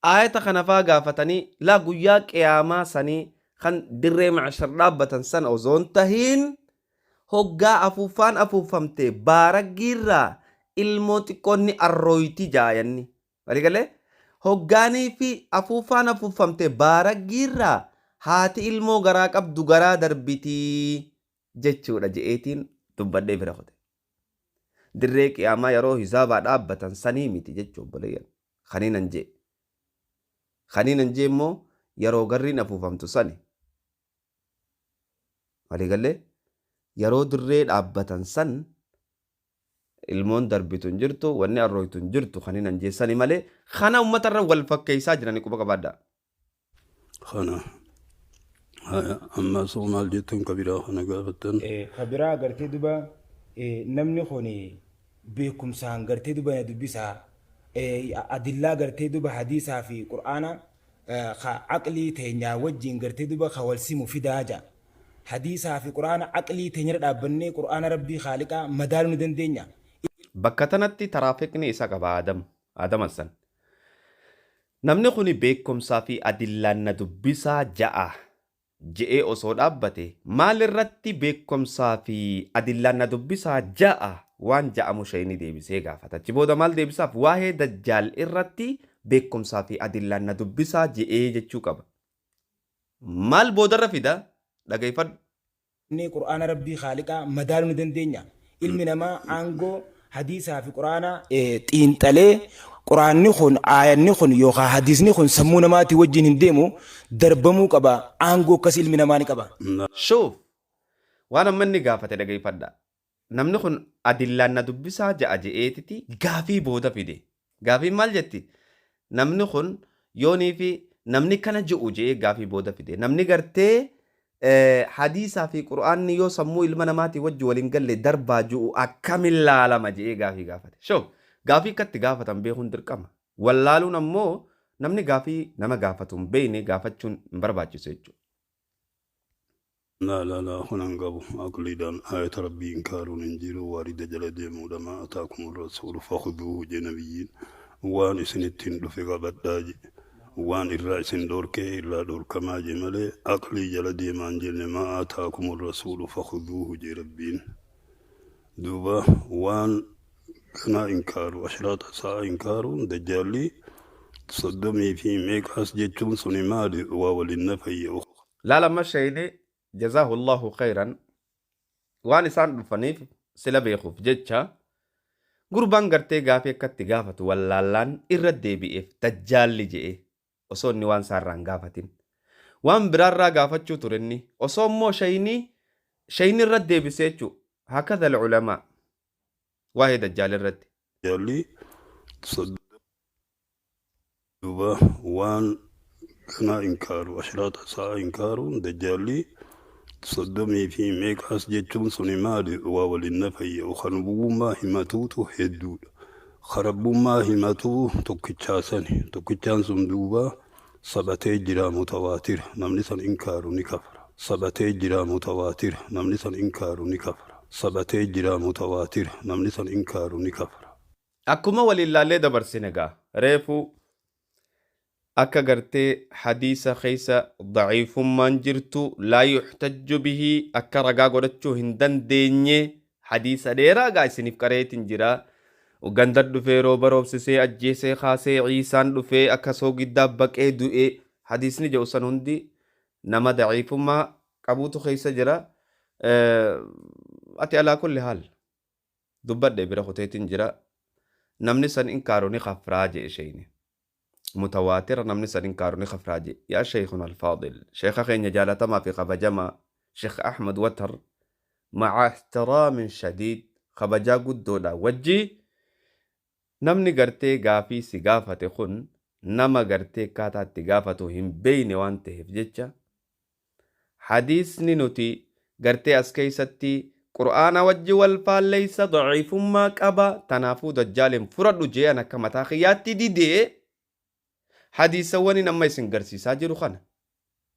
Aayata kana faa gaafatanii laa guyyaa qiyaamaa sanii kan dirree macshar dhaabbatan sana osoo hin tahiin hoggaa afuuffaan afuuffamte baaraggiirraa ilmoo xiqqoon ni arrooyti jaayanni. Waliigalee hoggaanii fi afuuffaan afuuffamte baaraggiirraa haati ilmoo garaa qabdu garaa darbitii jechuudha je'eetiin dubbadhee bira kute. Dirree qiyaamaa yeroo hisaabaa dhaabbatan sanii miti jechuu obboleeyyan. Kaniinan jee. Kaniinan jee immoo yeroo garriin afuufamtu sani. Waliigalee yeroo dirree dhaabbatan san ilmoon darbitu hin jirtu, wanni arrooytu hin jirtu kaniinan jee sani malee kana uummatarra wal fakkeessaa jiranii quba qabaadhaa. Kana haya amma soo maal jettan ka biraa kana gaafattan. Ka biraa gartee duba namni kun beekumsaan gartee duba na dubbisaa adillaa gartee duba hadiisaa fi qur'aana ka aqlii teenyaa wajjin gartee duba ka wal simu fidaa ja'a. Hadiisaa fi qur'aana aqlii teenyarra dhaabbannee qur'aana Rabbii Khaaliqaa madaaluu ni dandeenya. Bakka tanatti taraafikni isa qaba Adam. Adam Hassan. Namni kuni beekumsaa fi adillaan na dubbisaa ja'a je'ee osoo dhaabbate maal irratti beekumsaa fi adillaan na dubbisaa ja'a waan ja'amu shayni deebisee gaafata. Achi booda maal deebisaaf waa'ee dajjaal irratti beekumsaa fi adillaan na dubbisaa je'ee jechuu qaba. Maal boodarra fida dhageeffadhu. Inni Qur'aana Rabbii Khaaliqaa madaaluu ni dandeenya. Ilmi namaa aangoo hadiisaa fi Qur'aana xiinxalee Qur'aanni kun aayanni kun yookaan hadiisni kun sammuu namaatii wajjin hin deemu darbamuu qaba. Aangoo akkasii ilmi namaa ni qaba. Shuuf waan amma inni gaafate dhageeffadha. Namni kun adillaan na dubbisaa ja'a je'eetiti gaafii booda fide. Gaafiin maal jetti? Namni kun yoonii fi Namni kana je'u je'ee gaafii booda fide. Namni gartee hadiisaa fi qur'aanni yoo sammuu ilma namaatii wajji waliin galle darbaa ji'u akkamin laalama je'ee gaafii gaafate. Shoo gaafii akkatti gaafatan beekuun dirqama. Wallaaluun ammoo namni gaafii nama gaafatu hin beekne gaafachuun hin barbaachisu jechuudha. لا لا لا، هنا انقبوا أقليدا آية ربي إنكار إنجيل وارد جل ديمو ما أتاكم الرسول فخذوه جنبيين وان سنتين دفق بداج وان الرأس دورك إلا دور كما جملي أقلي جل ديمان جل ما آتاكم الرسول فخذوه جربين دوبا وان كنا إنكار أشراط ساعة إنكار دجالي صدمي في ميك أسجدتم سنمالي ووللنفي. Laalama shayni jazaahu Allahu khayran waan isaan dhufaniif sila beekuuf jecha gurbaan gartee gaafii akkatti gaafatu wallaallaan irra deebi'eef dajjaalli je'e osoo inni waan isaarraa hin gaafatin. Waan biraarraa gaafachuu ture inni osoo immoo shayni irra deebisee jechuudha. Hakadha al-ulamaa waa'ee dajjaal irratti. Jalli duuba waan kanaa inkaaru ashraata isaa inkaaruun dajjaalli soddomii fi meeqaas jechuun suni maali waa waliin nafayya kanbummaa himatuutu hedduudha. Karabbummaa himatuu tokkichaasani tokkichaan sun duuba sabatee jira mutawaatira namni san inkaaru ni kafara. Sabatee jira mutawaatira namni san inkaaru ni kafara. Sabatee jira mutawaatira namni san inkaaru ni kafara. Akkuma waliin laallee dabarsine gaa reefuu akka gartee hadiisa keessa daciifummaan jirtu laa yuxtajju bihi akka ragaa godhachuu hin dandeenye hadiisa dheeraa gaa isiniif qareetiin jira. Ganda dhufee rooba roobsisee ajjeesee kaasee ciisaan dhufee akka soogiddaa baqee du'e hadiisni jedhu san hundi nama daciifummaa qabuutu keessa jira. Ati alaa kulli haal dubbadhe bira kuteetiin jira. Namni san inkaaru ni kafraa jedhe shayni. متواتر namni san inkaaru ni kafraa jedhe. Yaa shaykhuna alfaadil sheekha keenya jaalatamaa fi kabajamaa Sheekh Ahmad Watar maca ihtiraamin shadiid kabajaa guddoodha wajji namni gartee gaafii si gaafate kun nama gartee akkaataa itti gaafatu hin beeyne waan ta'eef jecha hadiisni nuti gartee as keessatti qur'aana wajji wal faalleeysa daciifummaa qaba tanaafuu dajjaaliin fudhadhu je'an akka mataa kiyyaatti didee hadiisawwan amma isin garsiisaa jiru kana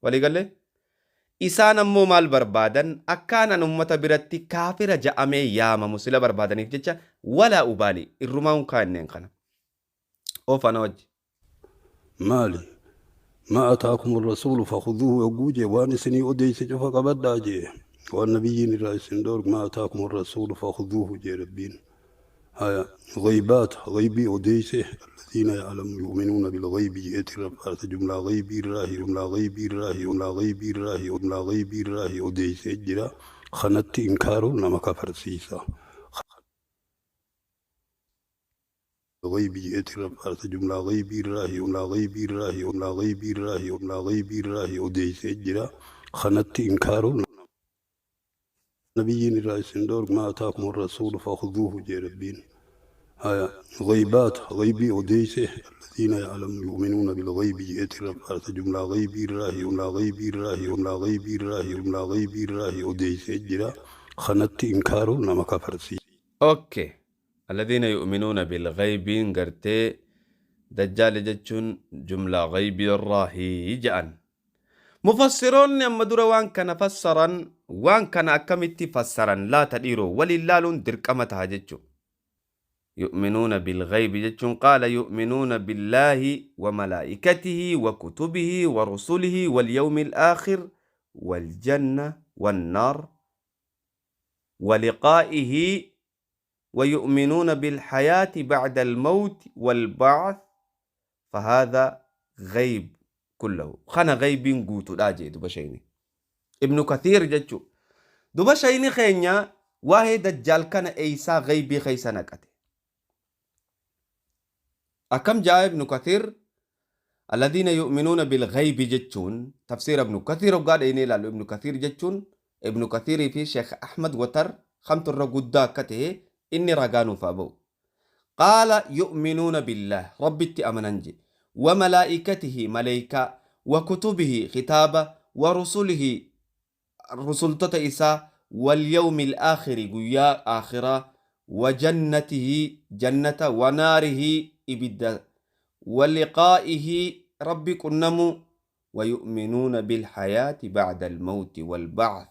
waliigalee isaan ammoo maal barbaadan akkaanan ummata biratti kaafira ja'amee yaamamu sila barbaadaniif jecha walaa ubaali irrumaa hunkaa inneen kana oofana wajji. Maali ما أتاكم الرسول فخذوه يقوجي وان سني أديس جفا قبدا جي والنبيين الرئيس دور ما أتاكم الرسول فخذوه جي ربين هيا غيبات غيبي أديس الذين يعلم يؤمنون بالغيب يأتي رفعت جملة غيبي الراهي جملة غيبي الراهي جملة غيبي الراهي جملة غيبي الراهي أديس جرا خنت إنكار نما كفر سيسا غيبي يأتي رفعت جملة غيبي الراهي جملة غيبي الراهي جملة غيبي الراهي جملة غيبي الراهي أديس جرا خنت إنكار نبيين الرئيس دور ما أتاكم الرسول فخذوه جي ربين هيا غيبات غيبي أديس الذين يعلم يؤمنون بالغيب يأتي رفعت جملة غيبي الراهي جملة غيبي الراهي جملة غيبي الراهي جملة غيبي الراهي أديس جرا خنت إنكار نما كفر سي. Okay. الذين يؤمنون بالغيب gartee dajjaal jechuun jumlaa غيبي الراهي ja'an. Mufassiroonni amma dura waan kana fassaran waan kana akkamitti fassaran laata dhiiroo waliin laaluun dirqama ta'a jechuudha. يؤمنون بالغيب jechuun قال يؤمنون بالله وملائكته وكتبه ورسله واليوم الآخر والجنة والنار ولقائه ويؤمنون بالحياة بعد الموت والبعث فهذا غيب كله خنا غيب قوتو لا جي دوبا شيني ابن كثير جتشو دوبا شيني خينيا واهي دجال كان ايسا غيبي خيسا نكتي أكم جاء ابن كثير الذين يؤمنون بالغيب جتشون تفسير ابن كثير وقال إني لالو ابن كثير جتشون ابن كثير في شيخ أحمد وتر خمت الرقود كته إني رقانو فابو قال يؤمنون بالله ربي أمننجي Wa malaa'ikatihi, maleykaa, wa kutubihi, kitaaba, wa rusulihi, rusultota isaa, wal yawmil aakhiri, guyyaa aakhiraa, wa jannatihi, jannata, wa naarihi, ibidda, wa liqaa'ihi, rabbi qunnamuu, wa yu'minuuna bil hayaati ba'da al mawti wal ba'th,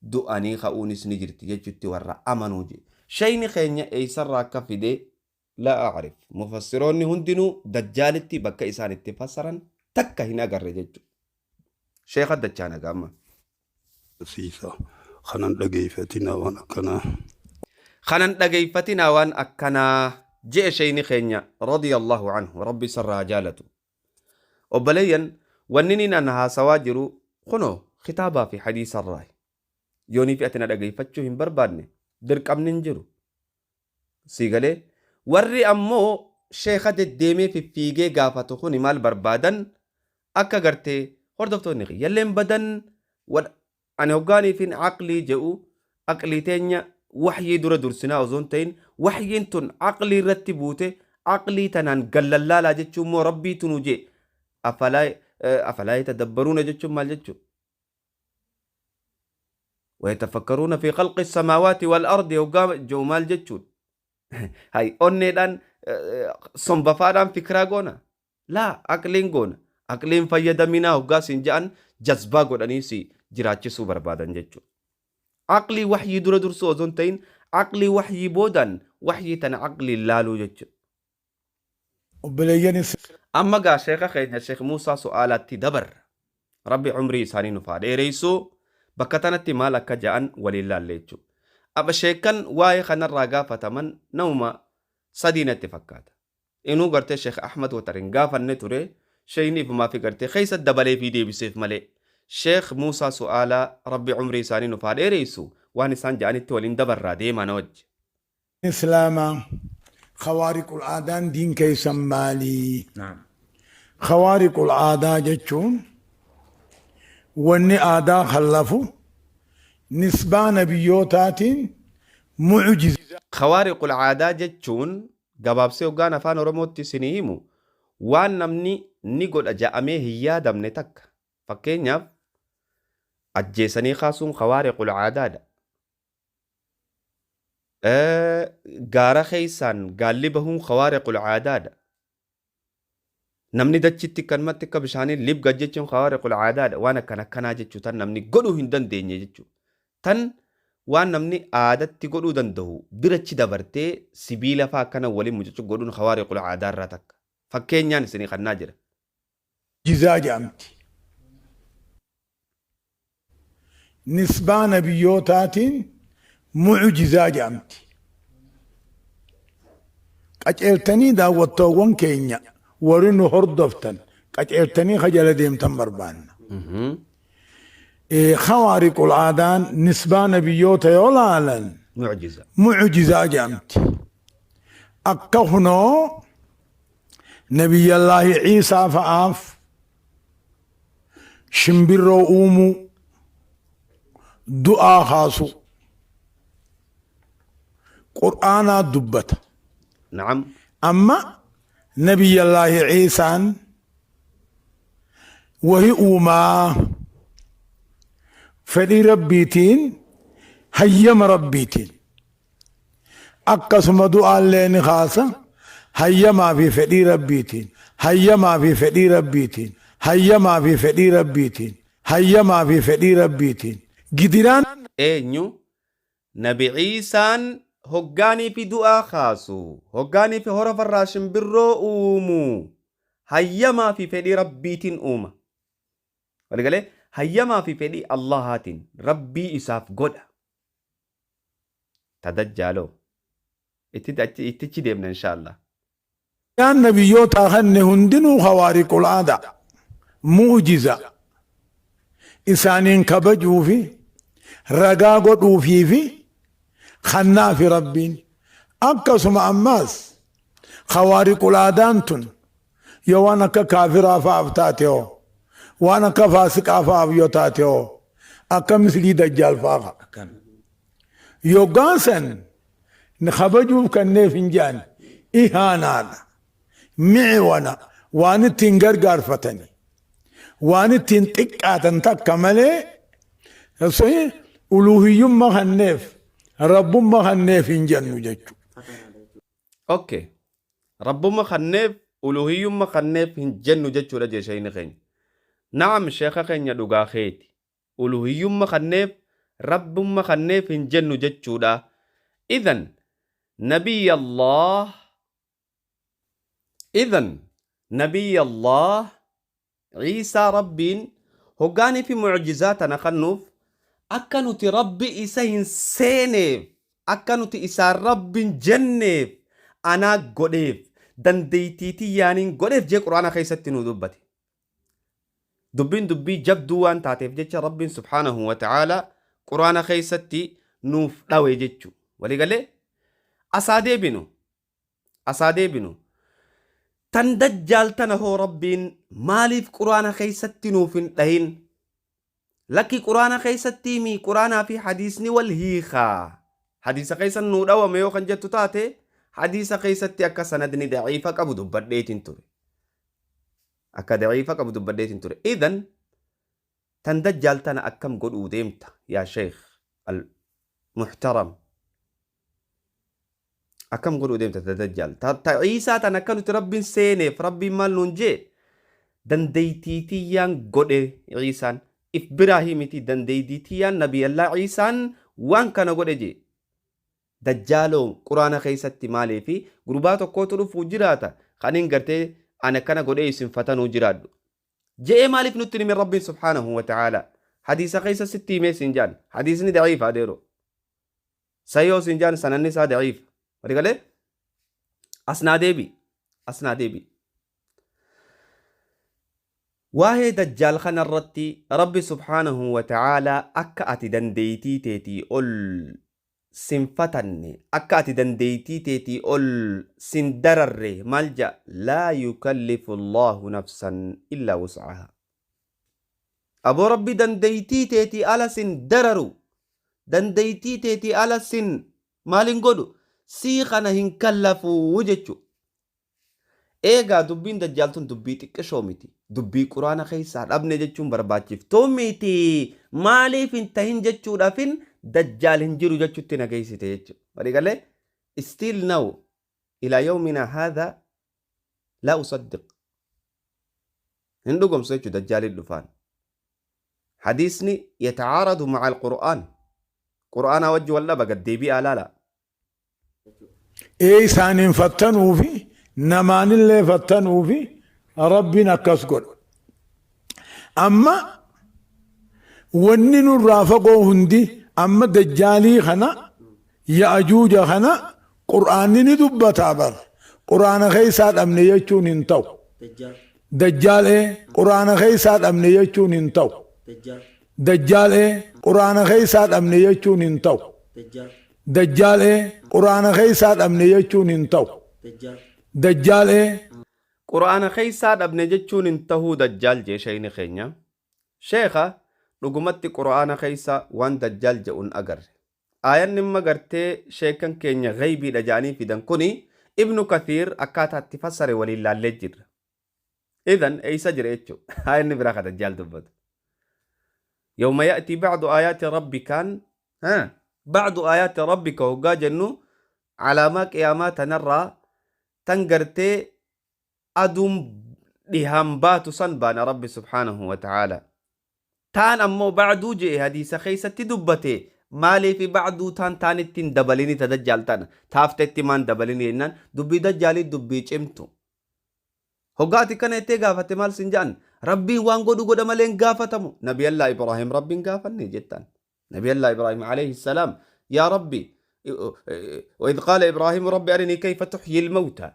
du'anii ka'uunis ni jirti jechutti warra amanuu jedhe. Shayni keenya eeysarraa akka fide laa a'rif. Mufassiroonni hundinuu dajjaalitti bakka isaan itti fassaran takka hin agarre jechuudha. Sheekha dachaana gaamma. Siisa kanan dhageeyfatinaa waan akkanaa. Kanan dhageeyfatinaa waan akkanaa je'e sheyni keenya radiyallahu anhu rabbi isarraa haa jaalatu. Obboleeyyan wanni niin an haasawaa jiru kunoo kitaabaa fi hadiisarraayi. Yoonii fi ati na dhageeyfachuu hin barbaadne dirqamni hin jiru. Sii galee? Warri ammoo sheekha deddeemee fiffiigee gaafatu kuni maal barbaadan akka gartee hordoftoonni kiyyalleen badan ani hoggaaniifin aqlii je'u aqlii teenya waxyii dura dursinaa osoo hin ta'in waxyiin tun aqlii irratti buute aqlii tanaan gallallaalaa jechuun immoo rabbiitu nu je'e afalaa yatadabbaruuna jechuun maal jechuudha? Wayatafakkaruuna fi khalqi samaawaati wal ardi hoggaa je'u maal jechuudha? Hay onneedhaan sombafaadhaan fikiraa goona? Laa aqliin goona. Aqliin fayyadaminaa hoggaa siin ja'an jazbaa godhanii si jiraachisuu barbaadan jechuudha. Aqlii wahyii dura dursuu osoo hin ta'in aqlii wahyii boodaan wahyii tana aqliin laaluu jechuudha. Obboleeyyan is. Amma gaa sheekha keenya Sheekh Muusaa su'aalaatti dabarra. Rabbi umrii isaanii nuuf haa dheereysu. Bakka tanatti maal akka ja'an waliin laalle jechuudha. Aba sheekkan waa'ee kanarraa gaafataman namuma sadii natti fakkaata. Inuu gartee Sheekh Ahmad Watar hin gaafanne ture, sheeyni ifumaafi gartee keessa dabaleefii deebiseef malee. Sheekh Muusaa Su'aalaa Rabbi umrii isaanii nuuf haa dheereysu waan isaan ja'anitti waliin dabarraa deemaa na wajji. Islaamaa, Khawaariqul aadaan diin keessan maali? Khawaariqul aadaa jechuun wanni aadaa khallafu nisbaa nabiyyootaatiin mu'jizaa. Khawaariqul aadaa jechuun gabaabsee hoggaan afaan Oromootti isinii himu waan namni ni godha ja'amee hin yaadamne takka. Fakkeenyaaf ajjeesanii kaasuun khawaariqul aadaadha. Gaara keessaan gaalli bahuun khawaariqul aadaadha. Namni dachitti akkanumatti akka bishaanii libga jechuun khawaariqul aadaadha. Waan akkan akkanaa jechuu tan namni godhuu hin dandeenye jechuudha. Tan waan namni aadatti godhuu danda'u birachi dabartee sibiila fa'aa akkana waliin mucucu godhuun khawaariqul aadaa irraa takka. Fakkeenyaan isinii kannaa jira. Mu'jizaa jedhamti. Nisbaa nabiyyootaatiin mu'jizaa jedhamti. Qaceeltanii daawwattoowwan keenya warri nu hordoftan qaceeltanii ka jala deemtan barbaanna. Khawaariqul aadaan nisbaa nabiyyoota yoo laalan Mu'jiza. mu'jizaa jedhamti. Akka kunoo Nabiyyallaahi Ciisaa fa'aaf shimbirroo uumuu, du'aa kaasuu. Qur'aanaa dubbata. Na'am. Amma Nabiyyallaahi Ciisaan wahi uumaa fedhii Rabbiitiin hayyama Rabbiitiin. Akkasuma du'aallee ni kaasa hayyamaa fi fedhii Rabbiitiin, hayyamaa fi fedhii Rabbiitiin, hayyamaa fi fedhii Rabbiitiin, hayyamaa fi fedhii Rabbiitiin. Gidiraan. Eenyu? Nabi Iisaan hoggaaniifi du'aa kaasu, hoggaaniifi horofarraa shimbirroo uumu, hayyamaa fi fedhii Rabbiitiin uuma. Waligalee hayyamaa fi fedhii Allahaatiin Rabbii isaaf godha. Ta dajjaaloo. Itti achi ittichi deemna inshaallah. Yaan nabiyyootaa kenne hundinuu khawaariqul aadaa, mu'jiza, isaaniin kabajuufi ragaa godhuufiifi kannaafi Rabbiin. Akkasuma ammaas khawaariqul aadaan tun yoo waan akka kaafiraa fa'aaf taate hoo, waan akka faasiqaa fa'aaf yoo taate hoo, akka mislii dajjaal fa'aa fa'a. Yoggaa san kabajuuf kanneef hin jedhan ihaanaadha. Mi'iwana waan ittiin gargaarfatani, waan ittiin xiqqaatan takka malee uluuhiyyumma kanneef, rabbumma kanneef hin jennu jechuudha. Okay. Rabbumma kanneef, uluhiyyumma kanneef hin jennu jechuudha jee sheeyni keenya. Na'am, sheekha keenya, dhugaa keeti. Uluhiyyumma kanneef, rabbumma kanneef hin jennu jechuudha. Idhan Nabiyallah Ciisaa Rabbiin hoggaanii fi mucjizaa tana kannuuf akka nuti Rabbi isa hin seeneef, akka nuti isaan Rabbi hin jenneef anaa godheef, dandeeytii tiyyaaniin godheef jee Qur'aana keessatti nu dubbate. Dubbiin dubbii jabduu waan taateef jecha Rabbiin subhaanahu wa ta'aalaa Qur'aana keessatti nuuf dhawe jechu. Waliigalee asaa deebinu. Asaa deebinu. Tan Dajjaal tana hoo Rabbiin maaliif Qur'aana keessatti nuuf hin dhahin? Lakki, Qur'aana keessatti mi Qur'aanaa fi hadiisni wal hiikaa. Hadiisa keessa nuu dhawame yoo kan jettu taate, hadiisa keessatti akka sanadni daciifa qabu dubbadheetiin ture. Akka daciifa qabu dubbadheetiin ture. Idan tan Dajjaal tana akkam godhuu deemta, yaa sheekh al muhtaram? Akkam godhuu deemta ta Dajjaal? Ta Ciisaa tan akka nuti Rabbiin seeneef Rabbiin maal nuun jee? Dandeeytii tiyyaan godhe Ciisaan. If biraa himiti, dandeeytii tiyyaan Nabiyallaa Ciisaan waan kana godhe jee. Dajjaaloo Quraana keessatti maaliifi gurbaa tokkootu dhufuu jiraata kan hin gartee ani akkana godhee isin fatanuu jiraadhu je'ee maaliif nutti hime Rabbiin subhaanahu wa ta'ala? Hadiisa keessa sitti himee siin jaan, hadiisni daciifa adeero. Sayoo siin jaan, sananni isaa daciifa. Wali galee asnaa deebi, asnaa deebi. Waa'ee Dajjaal kanarratti Rabbi subhaanahu wa ta'ala akka ati dandeeytii teetii ol sin fatanne, akka ati dandeeytii teetii ol sin dararre maal ja'a? Laa yukallifu Allahu nafsan illaa wus'ahaa. Aboo, Rabbi dandeeytii teetii ala sin dararu, dandeeytii teetii ala sin maal hin godhu, sii kana hin kallafuu jechu. Eegaa dubbiin Dajjaal tun dubbii xiqqishoo miti. Dubbii Quraana keessaa dhabne jechuun barbaachiftuu miti. Maaliif hin tahin jechuudhaafin Dajjaal hin jiru jechutti na geessite jechuudha. Walii galee still now ilaa yawmina haadha laa usaddiq. Hin dhugomsu jechuudha Dajjaaliin dhufaan. Hadiisni yatacaaradu maca al-Qur'aan. Qur'aanaa wajji wal dhaba, gad deebi'aa laala. Ee, isaaniin fattanuufi namaanillee fattanuufi Rabbiin akkas godha. Amma wanni nurraa fagoo hundi, amma Dajjaalii kana, Ya'ajuuja kana Qur'aanni ni dubbataa bar. Qur'aana keessaa dhabne jechuun hin ta'u. Dajjaal ee Qur'aana keessaa dhabne jechuun hin ta'u. Dajjaal ee Qur'aana keessaa dhabne jechuun hin ta'u. Dajjaal ee Qur'aana keessaa dhabne jechuun hin ta'u. Dajjaal ee. Qur'aana keessaa dhabne jechuun hin tahuu Dajjaal jee sheeyni keenya. Sheekha, dhugumatti Qur'aana keessa waan Dajjaal je'u hin agarre. Aayanni imma gartee sheekan keenya ghaybiidha ja'anii fidan kuni Ibnu Kathiir akkaataa itti fassare waliin laallee jirra. Idhan eeysa jira jechuu aayanni biraa ka Dajjaal dubbatu? Yawma ya'tii ba'du aayaati rabbikaan, ba'du aayaati rabbika hoggaa jennu, calaamaa qiyaamaa tanarraa tan gartee aduun dhihaan baatu san baana Rabbi subhaanahu wa ta'aala. Taan ammoo ba'duu je'e hadiisa keessatti dubbate, maaliifi ba'duu taan taanitti hin dabalini, ta Dajjaal tana taaftetti maan dabalini jennaan, dubbii Dajjaalii dubbii cimtu. Hoggaa ati kana jettee gaafatte maal sin ja'an? Rabbiin waan godhu godha malee hin gaafatamu. Nabiyallaa Ibraahim Rabbiin gaafanne jettaan. Nabiyallaa Ibraahim alayhi salaam, yaa Rabbi, وإذ قال إبراهيم رب أرني كيف تحيي الموتى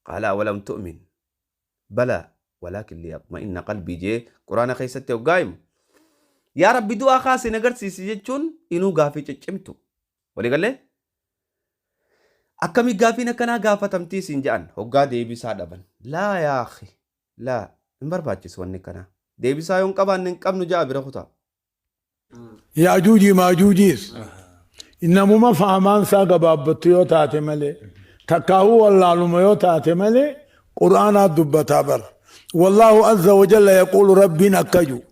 قال أولم تؤمن بلى ولكن ليطمئن قلبي jee Quraana keessatti hoggaa himu, yaa Rabbi du'aa kaasi na garsiisi jechuun inuu gaafii ciccimtu. Waliigalee akkami gaafiin akkanaa gaafatamtii siin jedhan hoggaa deebisaa dhaban? Laa yaa akhi, laa, hin barbaachisu wanni akkanaa. Deebisaa yoo hin qabaanne hin qabnu ja'a bira kutaa. Yaajuujii maajuujiis namuma faamaan isaa gabaabbattu yoo taate malee. Takkaahuu wallaaluma yoo taate malee Qur'aanaa dubbataa bar. Wallaahu azza wa jalla yaquulu Rabbiin akka jiru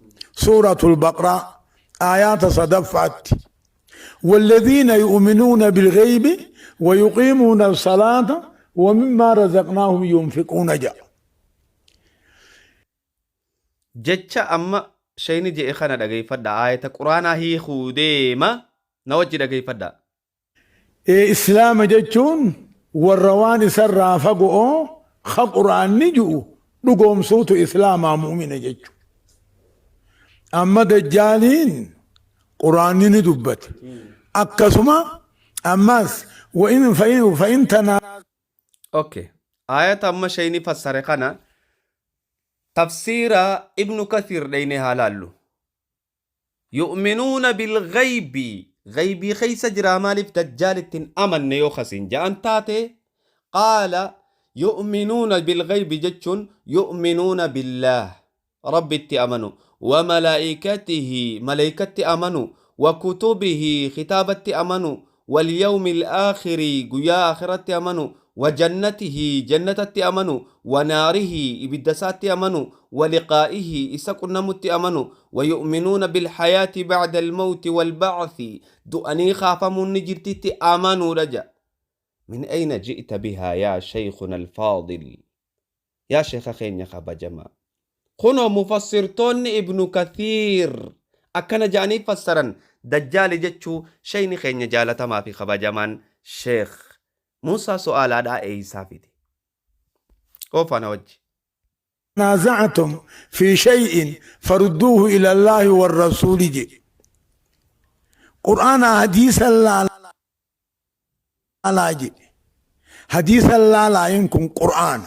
suuratul Baqraa aayaata sadaffaatti. والذين يؤمنون بالغيب ويقيمون الصلاة ومما رزقناهم ينفقون جاء. Jecha amma sheyni je'e kana dhageeffadha. Aayata Quraanaa hiikuu deema na wajji dhageeffadha. Islaama jechuun warra waan isarraa fago'oo ka Qur'aanni ju'u dhugoomsuutu Islaamaa mu'mina jechu. Amma Dajjaaliin Qur'aanni ni dubbate. Akkasuma ammas wa'in fa'in fa'in tanaa Okay. Aayata amma sheyni fassare kana tafsiira Ibnu Kathiir dhaynee haa laallu. Yu'minuuna bilghaybi ghaybii keessa jiraa maaliif dajjaalitti hin amanne yoo kasiin ja'an taate qaala yu'minuuna bilghaybi jechuun yu'minuuna billaah Rabbitti amanu wa malaa'ikatihi malaykatti amanu wa kutubihi kitaabatti amanu wal yawmil aakhiri guyyaa aakhiraatti amanu wa jannatihi jannatatti amanu wa naarihi ibidda isaatti amanu wa liqaa'ihi isa qunnamutti amanu wa yu'minuuna bilhayaati ba'da almawti walba'thi du'anii kaafamuun ni jirtitti amanuudha ja'a. Min ayna ji'ta bihaa yaa shaykhuna alfaadil yaa sheekha keenya kabajamaa. Kunoo mufassirtoonni Ibnu Kathiir akkana ja'anii fassaran Dajjaali jechuu sheyni keenya jaalatamaa fi kabajamaan Sheekh Muusaa Su'aalaadhaa eeysaa fide? Oofaa na wajji. تنازعتم في شيء فردوه إلى الله والرسول جي قرآن حديث لا لا جي حديث لا لا يمكن قرآن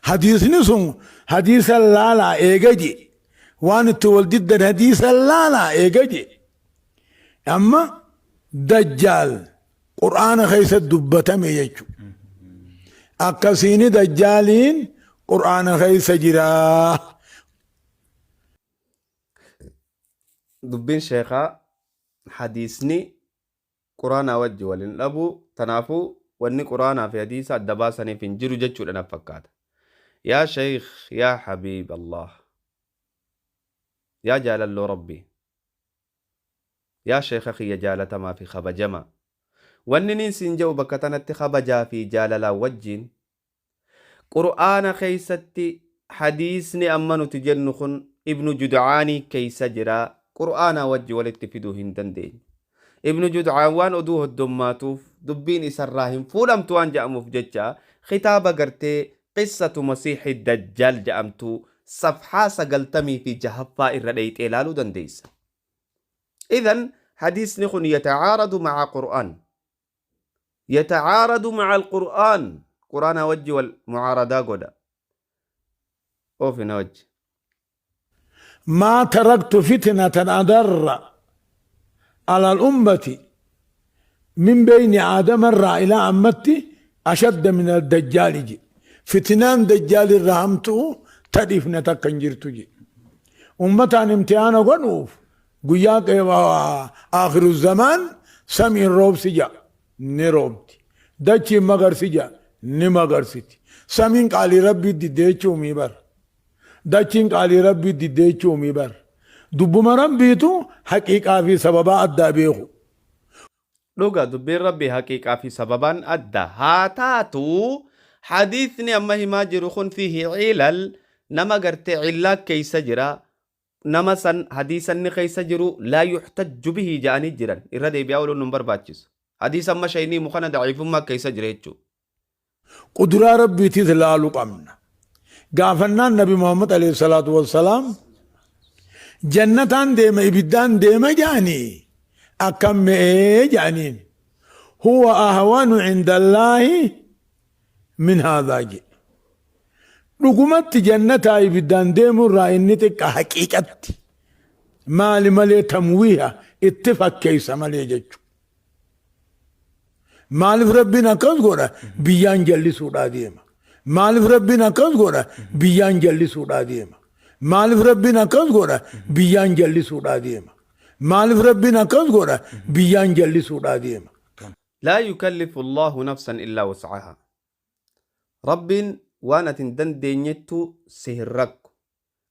حديث نسون حديث لا لا إيجي وان تولدد حديث لا لا إيجي أما دجال قرآن خيس دبتم يجو akkasiini dajjaaliin Qur'aana keessa jira. Dubbiin sheekhaa hadiisni Qur'aanaa wajji wal hin dhabu tanaafuu wanni Qur'aanaa fi hadiisa adda baasaniif hin jiru jechuudha naf fakkaata. Yaa sheekh yaa habiib Allah yaa jaalalloo Rabbii Yaa sheekha kiyya jaalatamaa fi kabajamaa! Wanni niin siin je'u bakka tanatti kabajaa fi jaalalaan wajjiin, Qur'aana keeysatti hadiisni amma nuti jennu kun Ibnu Jud'aanii keeysa jira, Qur'aanaa wajji walitti fiduu hin dandeenyu. Ibnu Jud'aan waan oduu hoddommaatuuf dubbiin isarraa hin fuudhamtu waan je'amuuf jecha kitaaba gartee Qissatu Masiihi Dajjaal je'amtu safhaa 96ffaa irra dheeyxee laaluu dandeeysa. إذن حديثني خن يتعارض مع قرآن، يتعارض مع القرآن، قرآن وجه والمعارضة قدا أوفي وجه. ما تركت فتنة أضر على الأمة من بين آدم الرا إلى أمتي أشد من الدجال جي. فتنان دجال الرحمته تدفن تكنجرتو جي. Ummataan imtihaana godhuuf guyyaa aakhiru zamaan samiin roobsi ja'a ni roobdi. Dachiin magarsi ja'a ni magarsiti. Samiin qaalii Rabbii didde jechuumii bar. Dachiin qaalii Rabbii didde jechuumii bar. Dubbuma Rabbiitu haqiiqaa fi sababaa addaa beeku. Dhuga dubbiin Rabbii haqiiqaa fi sababaan adda. Haa taatu hadiisni amma himaa jiru kun fiihi cilal nama gartee cillaa keeysa jira nama san hadiisa inni keeysa jiru laa yuhtajju bihi ja'anii jiran irra deebi'aa ooluun nun barbaachisu. Hadiisa amma shayni himu kana daciifummaa keeysa jira jechuu. Qudraa Rabbiitiis laalu qabna. Gaafannaan Nabi Muhammad alayhi salaatu wassalaam jannataan deema ibiddaan deema ja'anii akkam me'ee ja'aniin. Huwa ahwanu indallaahi min haadhaa jedhe. Dhugumatti jannataa ibiddaan deemuu irraa inni xiqqa haqiiqatti. Maali malee tamwiiha itti fakkeessa malee jechu. Maaliif Rabbiin akkas godha? Biyyaan jallisuudhaa deema. Maaliif Rabbiin akkas godha? Biyyaan jallisuudhaa deema. Maaliif Rabbiin akkas godha? Biyyaan jallisuudhaa deema. Maaliif Rabbiin akkas godha? Biyyaan jallisuudhaa deema. Laa yukallifu Allaahu nafsan illaa wus'ahaa. Rabbiin waan ati hin dandeenyettu si hin rakku.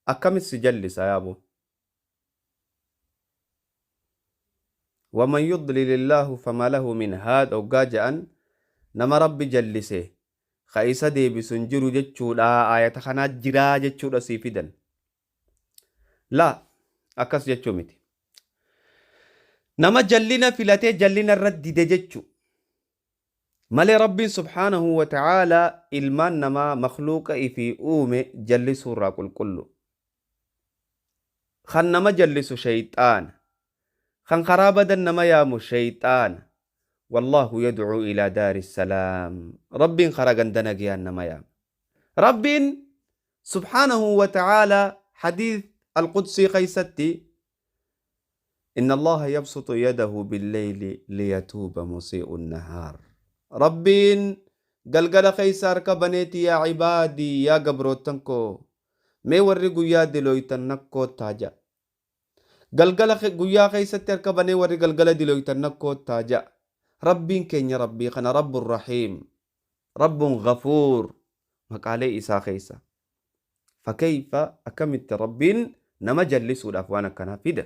Akkamitti si jallisa yaa aboo? Waman yudlilillaahu famaa lahu min haad hoggaa ja'an nama Rabbi jallise ka isa deebisu hin jiru jechuudha, aayata kanaa jiraa jechuudha sii fidan. Laa, akkas jechuu miti. Nama jallina filatee jallina irra dide jechu. Malee Rabbiin subhaanahu wa ta'aalaa ilmaan namaa makhluuqa ifii uume jallisuu irraa qulqullu. Kan nama jallisu sheyxaana. Kan karaa badan nama yaamu sheyxaana. Wallaahu yad'uu ilaa daari salaam. Rabbiin karaa ganda nagayaan nama yaama. Rabbiin subhaanahu wa ta'aalaa hadiith al-qudsii keeysatti Inna Allaaha yabsuxu yadahu billeyli liyatuuba musii'u nahaar. Rabbiin galgala keeysa harka baneeti yaa cibaadii, yaa gabroottan koo, mee warri guyyaa dilooytan nakkoottaa ja'a. Galgala guyyaa keeysatti harka banee warri galgala dilooytan nakkoottaa ja'a. Rabbiin keenya Rabbii kana Rabbun Rahiim, Rabbun Ghafuur maqaalee isaa keeysa. Fakeyfa akkamitti Rabbiin nama jallisuudhaaf waan akkanaa fida?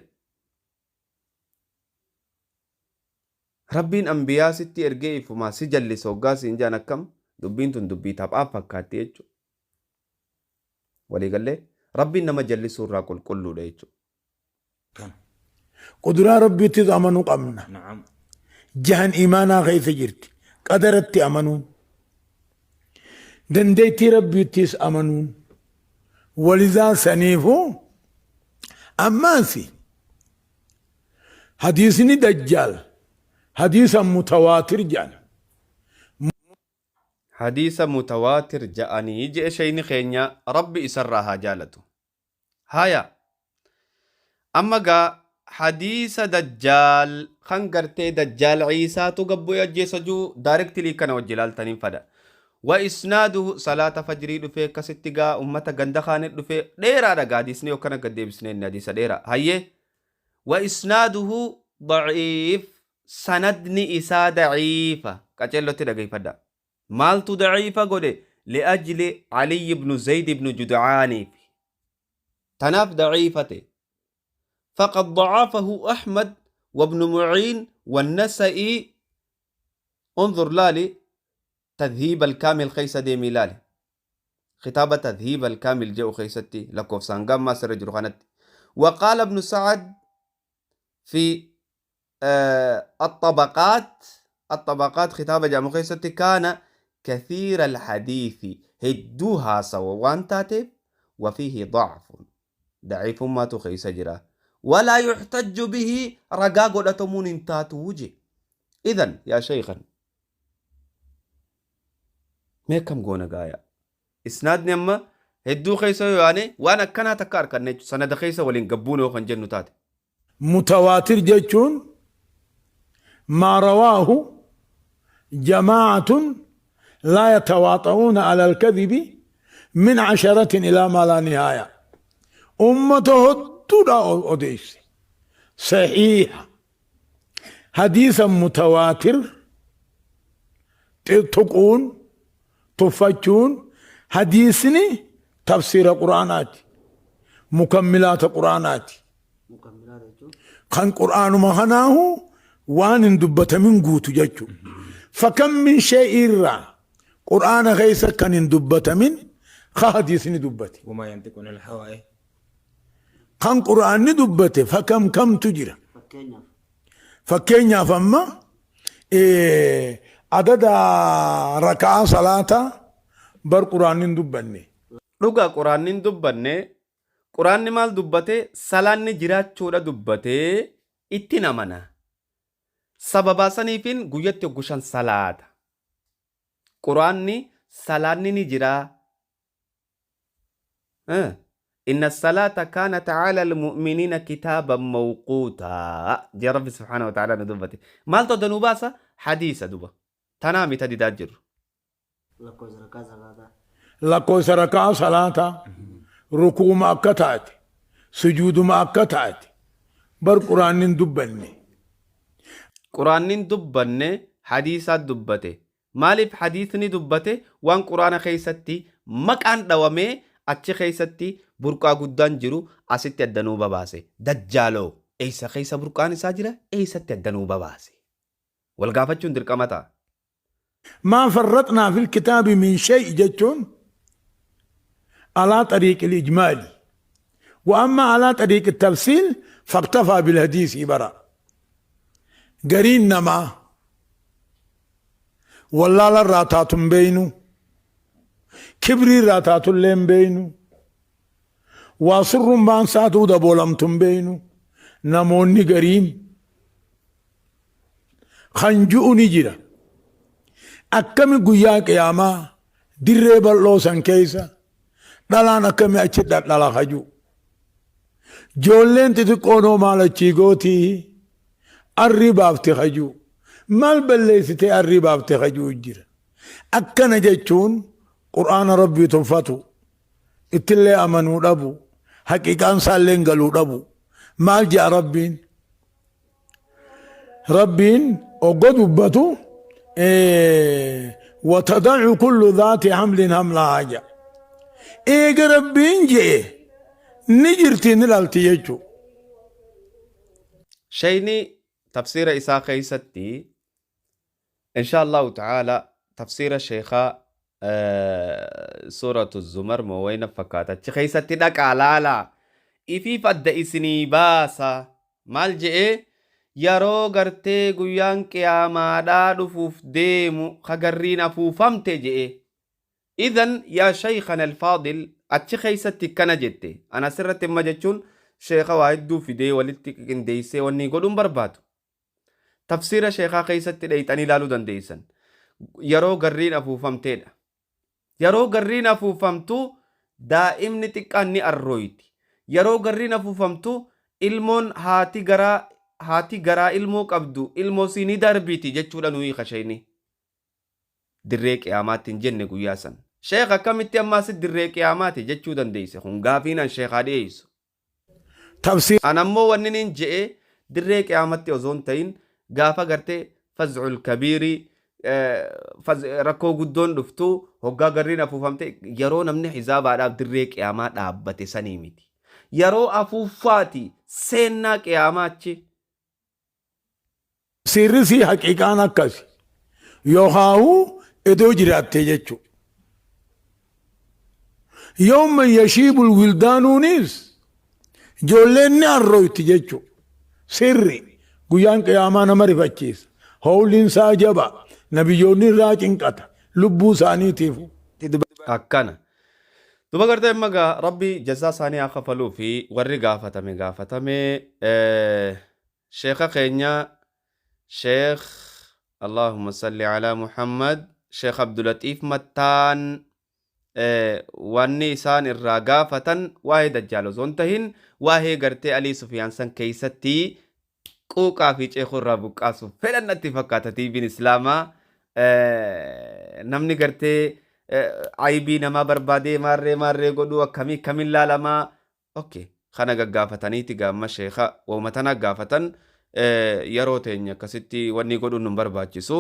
Rabbiin anbiyaa sitti ergee ifumaa si jallisa hoggaa siin ja'an akkam? Dubbiin tun dubbii taphaa fakkaatti jechuudha. Walii gallee? Rabbiin nama jallisuu irraa qulqulluudha jechuudha. Quduraa Rabbiittis amanuu qabna. Jahan imaanaa keessa jirti. Qadaratti amanuun. Dandeettii Rabbiittis amanuun. Walizaa saniifuu ammaasi hadiisni dajjaal hadiisa mutawaatir jedhan. Hadiisa mutawaatir ja'anii je'e sheyni keenya Rabbi isarraa haa jaalatu. Haya amma gaa hadiisa dajjaal kan gartee dajjaal Ciisaatu gad bu'ee ajjeesa jiru directly kana wajji ilaaltaniin fada. Wa isnaaduhu salaata fajrii dhufee akkasitti gaa ummata ganda kaanit dhufee dheeraadha gaa hadiisni yoo akkana gad deebisnee inni hadiisa dheeraa. Hayyee wa isnaaduhu daciif, sanadni isaa daciifa, qaceellotti dhageeffadha. Maaltu daciifa godhe? Li'ajli Aliy ibnu Zayd ibnu Jud'aaniif. Tanaaf daciifa ta'e. Faqad da'afahu Ahmad wabnu Muciin wannasa'i, unzur laali Tadhiib al-Kaamil keessa deemii laali. Kitaaba Tadhiib al-Kaamil jedhu keessatti lakkoofsa hanga ammaa asirra jiru kanatti. Waqaala ibnu Sa'ad fi الطبقات، الطبقات kitaaba jedhamu keessatti kaana kathiira alhadiithi, hedduu haasawa waan taateef, wafiihi dacfun, daciifummaatu keessa jira, walaa yuxtajju bihi, ragaa godhatamuun hin taatuu je. Idan yaa sheekhan, mee akkam goona gaaya? Isnaadni amma hedduu keessa yoo yaane waan akkanaa takka arkanne jechuudha. Sanada keessa waliin gabbuun yoo kan jennu taate. Mutawaatir jechuun maa rawaahu jamaa'atun laa yatawaaxa'uuna ala alkadhibi min asharatin ilaa maa laa nihaaya. Ummata hodduudha odeesse. Sahiiha. Hadiisa mutawaatir tuquun, tuffachuun, hadiisni tafsiira qur'aanaati, mukammilaata qur'aanaati, kan qur'aanuma kanaahu waan hin dubbatamin guutu jechu. Fakam min shay'ii irraa qur'aana keessa kan hin dubbatamin ka hadiisni dubbate. Wamaa yantiqu anil hawaa. Kan qur'aanni dubbate fakam kamtu jira? Fakkeenyaaf amma adada raka'aa salaataa bar quraanni hin dubbanne. Dhugaa quraanni hin dubbanne. Quraanni maal dubbate? Salaanni jiraachuudha dubbate, ittin amana. Sababaa saniifin guyyatti hoggu 5 salaata. Quraanni salaanni ni jiraa. Inna salaata kaanat ala almu'miniina kitaaban mawquutaa jee Rabbi subhaanahu wa ta'ala nu dubbate. Maaltu adda nu baasa? Hadiisa duba. Tanaa mita didaa jirru. Lakkoofsa rakaa salaataa. Lakkoofsa rakaa salaataa, rukuuma akka taate, sujuuduma akka taate bar quraanni hin dubbanne. Quraanni hin dubbanne. Hadiisaa dubbate. Maaliif hadiisni dubbate? Waan Quraana keessatti maqaan dhawamee achi keessatti burqaa guddaan jiru asitti adda nuu babaase. Dajjaaloo eessa keessa burqaan isaa jira? Eessatti adda nuu babaase? Wal gaafachuun dirqama ta'a. Maa farraxnaa fil kitaabi min shay jechuun alaa xariiqil ijmaali. Wa amma alaa xariiqi tafsiil faktafaa bil hadiisi bara. Gariin namaa wallaala irraa taatu hin beeynu, kibrii irraa taatullee hin beeynu, waa surrummaan isaatuu daboolamtu hin beeynu. Namoonni gariin kan ju'u ni jira. Akkami guyyaa qiyaamaa dirree bal'oo san keessa dhalaan akkami achi dhadhala ka ju'u. Joolleen xixiqqoon hoo maal achii gootii arrii baafti ka ju'u. Maal balleessitee arrii baafte ka ju'u jira. Akkana jechuun Qur'aana Rabbii tuffatu, ittillee amanuu dhabu, haqiiqaan isaallee galuu dhabu. Maal je'a Rabbiin? Rabbiin oggo dubbatu watadacu kullu dhaati hamlin hamlahaa jedha. Eega Rabbiin je'e ni jirti ni dhalti jechuu. Sheyni tafsiira isaa keeysatti Insha Allahu ta'ala tafsiira sheekhaa suuratu Zumar moo wayna fakkaata achi keessatti dhaqaa laalaa ifiif adda isinii baasa maal je'ee yeroo gartee guyyaan qiyaamaadhaa dhufuuf deemu ka garriin afuufamte je'ee Idhan yaa shaykhana alfaadil achi keessatti akkana jette an asirratti amma jechuun sheekha waa hedduu fidee walitti qindeessee wanni godhuun barbaadu. Tafsiira sheekaa keessatti dheeyxanii ilaaluu dandeessan. Yeroo garriin afuufamteedha. Yeroo garriin afuufamtu daa'imni xiqqaan ni arrooyti. Yeroo garriin afuufamtu ilmoon haati garaa haati garaa ilmoo qabdu ilmoo sii ni darbiti jechuudha nu hiika sheeyni. Dirree qiyaamaatti hin jenne guyyaa san. Sheekh akkamitti amma asitti dirree qiyaamaati jechuu dandeesse kun gaafiin an sheekaa dhiyeessu. Tafsiira. An ammoo wanniniin je'e dirree qiyaamatti osoo hin ta'in gaafa gartee faz'ul kabiirii rakkoo guddoon dhuftu hoggaa garriin afuufamte yeroo namni hizaabaadhaaf dirree qiyaamaa dhaabbate sanii miti. Yeroo afuuffaati seennaa qiyaamaa achi. Sirri sii haqiiqaan akkasi. Yookaahu edoo jiraattee jechuu. Yawma yashiibul wildaanuunis ijoolleen ni arrooyti jechuu. Sirri guyyaan qiyaamaa nama rifachiisa. Howliin isaa jaba. Nabiyyoonni irraa cinqata. Lubbuu isaaniitiifu. Akkana. Duba gartee amma gaa Rabbi jazaa isaanii haa kafaluu fi warri gaafatame gaafatame sheekha keenya sheekh Allahumma salli ala Muhammad sheekh Abdulatiif Mattaan wanni isaan irraa gaafatan waa'ee dajjaal osoo hin tahin waa'ee gartee Alii Sufiyaan san keessatti quuqaa fi ceekuu irraa buqqaasuuf fedhan natti fakkaata TVn Islaamaa namni gartee aybii namaa barbaadee maarree maarree godhuu akkamii akkamiin laalamaa okay kana gaggaafataniiti gaamma sheeka wauma tana gaafatan yeroo teenya akkasitti wanni godhuun nun barbaachisu.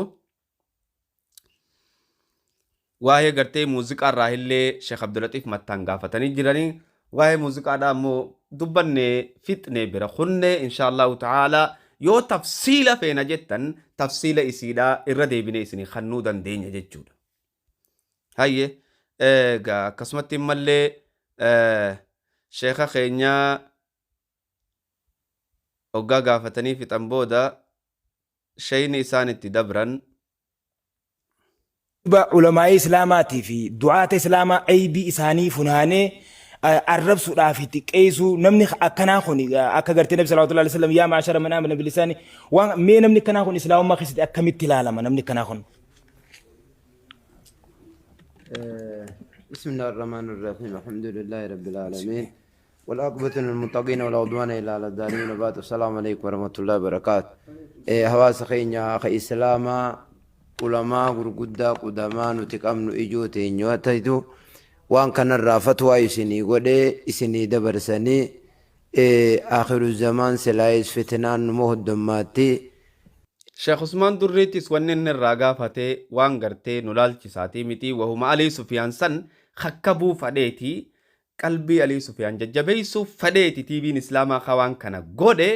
Waa'ee gartee muuziqaa irraa illee Sheekh Abdulaxiif Mattaan gaafatanii jiranii. Waa'ee muuziqaadhaa immoo dubbannee fixnee bira kunne insha Allahu ta'ala yoo tafsiila feena jettan tafsiila isiidhaa irra deebinee isinii kannuu dandeenya jechuudha. Hayyee egaa akkasumatti immallee sheekha keenya hoggaa gaafatanii fixan booda shayni isaan itti dabran Duuba ulamaa'ii islaamaatii fi du'aata islaamaa aybii isaanii funaanee arrabsuudhaa fi xiqqeessuu namni akkanaa kun akka gartee nabi sallallahu alaihi wasallam yaa maashara man amana bilisaani waan mee namni akkanaa kun islaamummaa keessatti akkamitti ilaalama namni akkanaa kun. بسم الله الرحمن الرحيم الحمد لله رب العالمين والعاقبة للمتقين ولا عدوان إلا على الظالمين وبعد السلام عليكم ورحمة الله وبركاته hawaasa keenya ka islaamaa ulamaa gurguddaa qudamaa nuti qabnu ijoo teenyu ta'itu waan kanarraa fatwaa isinii godhee isinii dabarsanii akhiru zamaan silaayis fitnaan numa hoddommaatti. Sheekh Usmaan Durriittis wanni inni irraa gaafate waan gartee nu laalchisaatii miti wahuma Alii Sufiyaan san kakkabuu fadheeti qalbii Alii Sufiyaan jajjabeessuu fadheeti TV'n Islaamaa ka waan kana godhe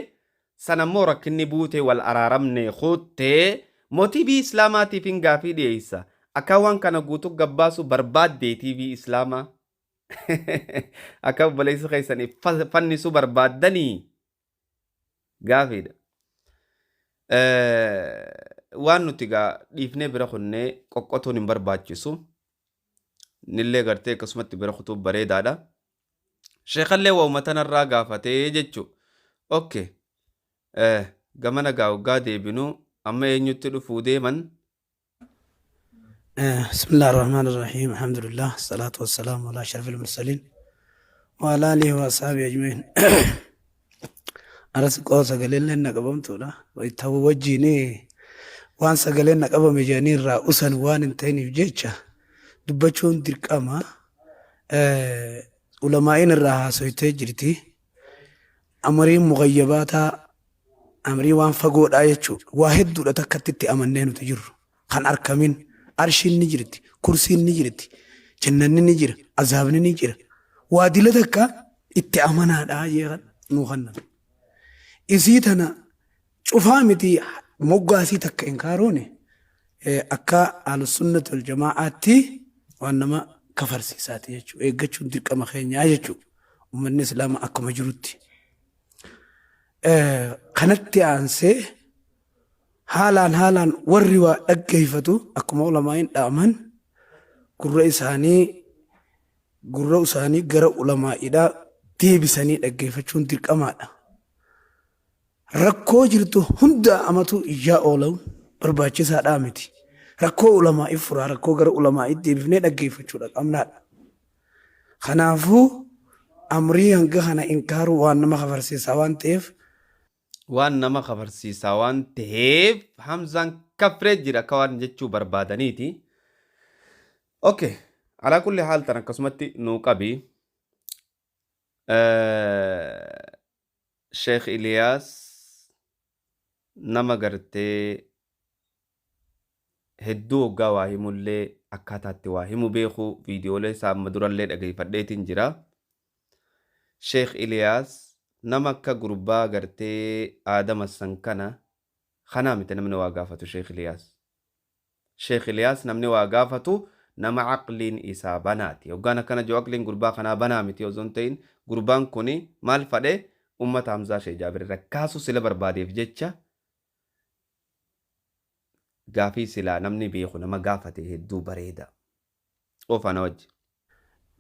san ammoo rakkinni buute wal araaramne kuttee moo TV Islaamaatiif hin gaafii dhiyeessa akka waan kana guutuu gabbaasu barbaaddee TV Islaamaa akka obboleessa keessanii fannisuu barbaaddanii gaafiidha. Waan nuti gaa dhiifnee bira kunnee qoqqotuun hin barbaachisu. Nillee gartee akkasumatti bira kutuuf bareedaadha. Sheekallee waa'uma tanarraa gaafatee jechuudha. Okay. Gamana gaa waggaa deebinu amma eenyutti dhufuu deeman? بسم الله الرحمن الرحيم، الحمد لله، الصلاة والسلام على أشرف المرسلين وعلى آله وأصحابه أجمعين. Aras qoo sagaleen na qabamtuudha. Ta'uu wajjin waan sagaleen na qabame jedhanii irraa usan waan hin ta'iniif jecha dubbachuun dirqama. Ulamaa'iin irraa haasoytee jirti. Amriin mughayyabaataa, amrii waan fagoodhaa jechuudha. Waa hedduudha takkatti itti amannee nuti jirru. Kan arkamin arshiin ni jirti, kursiin ni jirti, jannanni ni jira, azaabni ni jira. Waa dila takka itti amanaadhaa jeeqan nuu kannan. Isii tana cufaa miti, moggaasii takka hin kaaroone akka Ahlusunnati wal Jamaa'aatti waan nama kafarsiisaati jechuudha. Eeggachuun dirqama keenyaa jechuudha. Uummanni Islaamaa akkuma jirutti. Kanatti aansee haalaan haalaan warri waa dhaggeeffatu akkuma ulamaa'iin dhaaman gurra isaanii gara ulamaa'iidhaa deebisanii dhaggeeffachuun dirqamaadha. Rakkoo jirtu hunda amatu iyyaa oolaun barbaachisaadhaa miti. Rakkoo ulamaa'ii furaa, rakkoo gara ulamaa'ii deebifnee dhaggeeffachuudha qabnaadha. Kanaafuu amrii hanga kana inkaaruu waan nama kafarsiisaa waan ta'eef Waan nama kafarsiisaa waan ta'eef Hamzaan kafree jira akka waan jechuu barbaadaniiti. Okay, alaa kulli haal tan akkasumatti nuu qabi. Sheekh Iliyaas nama gartee hedduu waggaa waa himullee akkaataatti waa himu beeku, viidiyoolee isaa amma durallee dhageeffadheetiin jira. Sheekh Iliyaas nama akka gurbaa gartee Aadama san kana kanaa miti namni waa gaafatu Sheekh Iliyaas. Sheekh Iliyaas namni waa gaafatu nama aqliin isaa banaati. Hoggaan akkana jiru aqliin gurbaa kanaa banaa miti osoo hin ta'in, gurbaan kuni maal fadhe, ummata Hamzaa Sheekh Jaabir irra kaasuu sila barbaadeef jecha gaafii silaa namni beeku nama gaafate hedduu bareeda. Oofaa na wajji.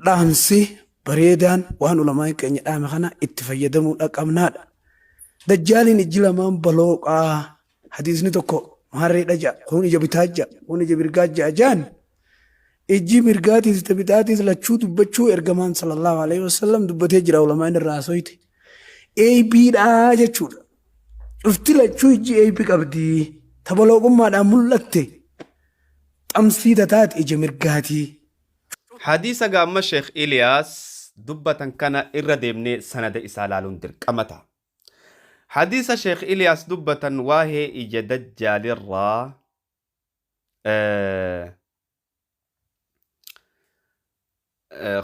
Dhaamsi bareedaan waan ulamaan keenya dhaame kana itti fayyadamuudha qabnaadha. Dajjaaliin ijji lamaan balooqaa, hadiisni tokko maarreedha ja'a, kun ija bitaa ja'a, kun ija mirgaa ja'a jaan, ijji mirgaatiis ija bitaatiis lachuu dubbachuu ergamaan sallallahu alaihi wasallam dubbatee jira, ulamaan irraa haasoyte. Eebiidhaa jechuudha. Cufti lachuu ijji eebii qabdi. Tabalooqummaadhaan mul'atte. Xamsii tataati ija mirgaatii. Hadiisa gaamma Sheekh Iliyaas dubbatan kana irra deemnee sanada isaa laaluun dirqama ta'a. Hadiisa Sheekh Iliyaas dubbatan waa'ee ija dajjaalirraa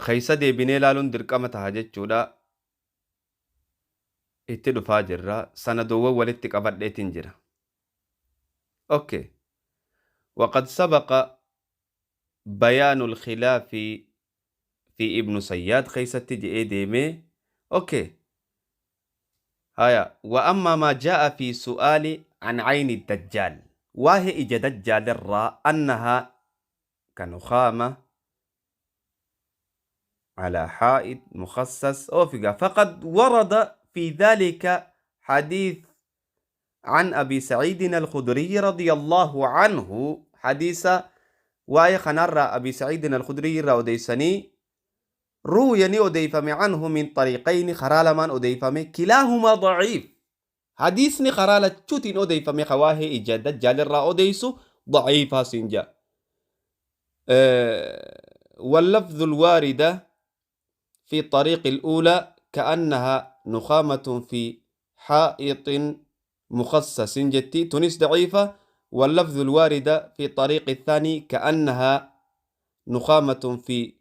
keessa deebinee laaluun dirqama ta'a jechuudha. Itti dhufaa jirra. Sanadoowwan walitti qabadheetiin jira. Okay. وقد سبق بيان الخلاف في ابن صياد keessatti je'ee deemee. Okay. هيا، وأما ما جاء في سؤال عن عين الدجال، waa'ee ija دجال الراء أنها كنخامة على حائط مخصص أوفقا، فقد ورد في ذلك حديث عن أبي سعيد الخدري رضي الله عنه. حديث waa'ee kanarraa أبي سعيد الخدري irraa odeysanii، روي ni odeeyfame عنه من طريقين karaa lamaan odeeyfame، كلاهما ضعيف. Hadiisni karaa lachuutiin odeeyfame ka waa'ee ija dajjaalirraa odeysu ضعيفا sinja. واللفظ الواردة في الطريق الأولى كأنها نخامة في حائط. مخصص جتي تونس ضعيفة. واللفظ الوارد في طريق الثاني كأنها نخامة في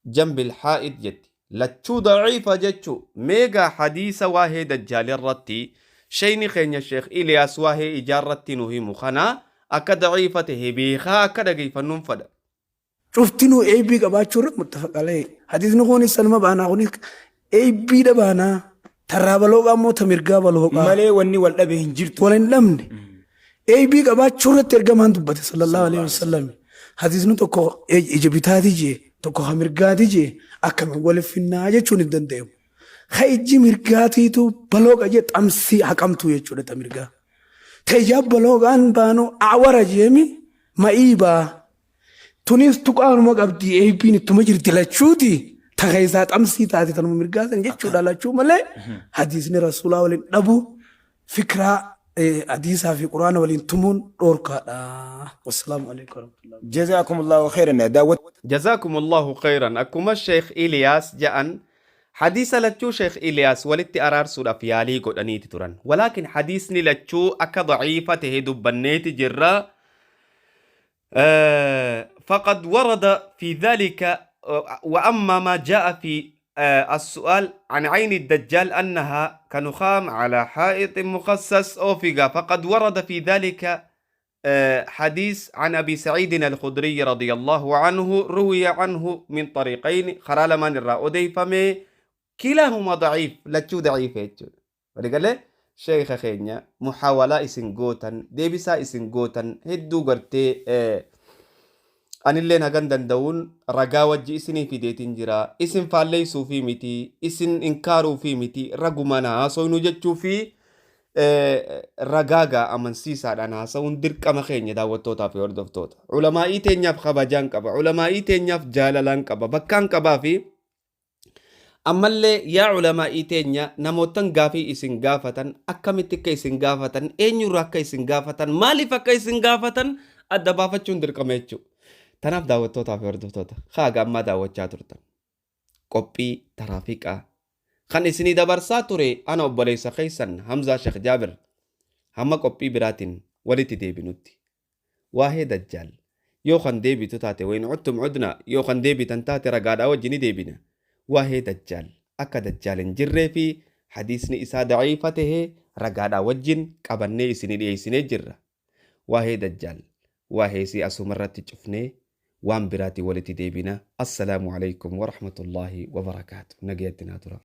جنب الحائط جتي لتشو ضعيفة جتشو. ميغا حديث واهي دجال الرتي شيني خين الشيخ إلياس واهي إجارتي نهي مخنا أكا ضعيفة بيخا أكا دقيفة ننفد. Cuftinuu eebbii qabaachuu irratti muttafaq alayhi. Hadiisni kunis sanuma baanaa kunis eebbiidha baanaa. Tarraa balooqaa immoo ta mirgaa balooqaa. Malee wanni wal dhabe hin jirtu. Wal hin dhabne. Eebbii qabaachuu irratti ergamaan dubbate sallallahu alaihi wasallam. Hadiisni tokko ija bitaati jee tokko ha mirgaati jee akkamiin wal finnaa jechuun hin danda'amu. Ha ijji mirgaatiitu balooqa jee xamsii haqamtuu jechuudha ta mirgaa. Ta ijaa balooqaan baanu awara jeemi ma'iibaa. Tunis tuqaanuma qabdi eebbiin ittuma jirti lachuuti. Ta keessaa xamsii taate tanuma mirgaa san jechuudha lachuu malee hadiisni rasuulaa waliin dhabu fikraa hadiisaa fi quraana waliin tumuun dhoorkaadha. Wassalaamu alaikum warahmatullahi. Jazaakumullahu khairan daawwat. جزاكم الله خيرا. أكما الشيخ إلياس جاءن حديث لتشو شيخ إلياس ولتي أرار سورة فيالي قد أنيتي تران، ولكن حديثني لتشو أكا ضعيفة تهدو بنيتي جرا. فقد ورد في ذلك. وأما ما جاء في السؤال عن عين الدجال أنها كنخام على حائط مخصص أوفيغا، فقد ورد في ذلك حديث عن أبي سعيد الخدري رضي الله عنه، روي عنه من طريقين خرال من الرأودي فمي كلاهما ضعيف لتشو ضعيف. ولقال له شيخ خينيا محاولة إسن غوتن ديبسا إسن غوتن هدو غرتي anilleen hagan danda'uun ragaa wajji isinii fideetiin jira. Isin faalleessuu fi miti, isin inkaaruu fi miti, ragumaan haasofnu jechuu fi ragaa gaa amansiisaadhaan haasa'uun dirqama keenya daawwattootaa fi hordoftoota. Ulamaa'ii teenyaaf kabajaan qaba, ulamaa'ii teenyaaf jaalalaan qaba, bakkaan qabaa fi ammallee yaa ulamaa'ii teenya namootan gaafii isin gaafatan akkamitti akka isin gaafatan, eenyurraa akka isin gaafatan, maaliif akka isin gaafatan adda baafachuun dirqama jechuudha. Tanaaf daawwattootaa fi hordoftoota haaga ammaa daawwachaa turtan qophii taraafiqaa kan isinii dabarsaa ture ana obboleessa keessan Hamzaa Sheekh Jaabir. Hamma qophii biraatiin walitti deebinutti waa'ee dajjaal yoo kan deebitu taate wayin cuttum cudna yoo kan deebitan taate ragaadhaa wajji ni deebina. Waa'ee dajjaal akka dajjaal hin jirree fi hadiisni isaa daciifa tahee ragaadhaa wajjin qabannee isinii dhiyeessinee jirra. Waa'ee dajjaal waa'ee isii asumarratti cufnee waan biraatiin walitti deebina. Assalaamu alaikum warahmatullaahi wabarakaatu. Nagayatti naa tura.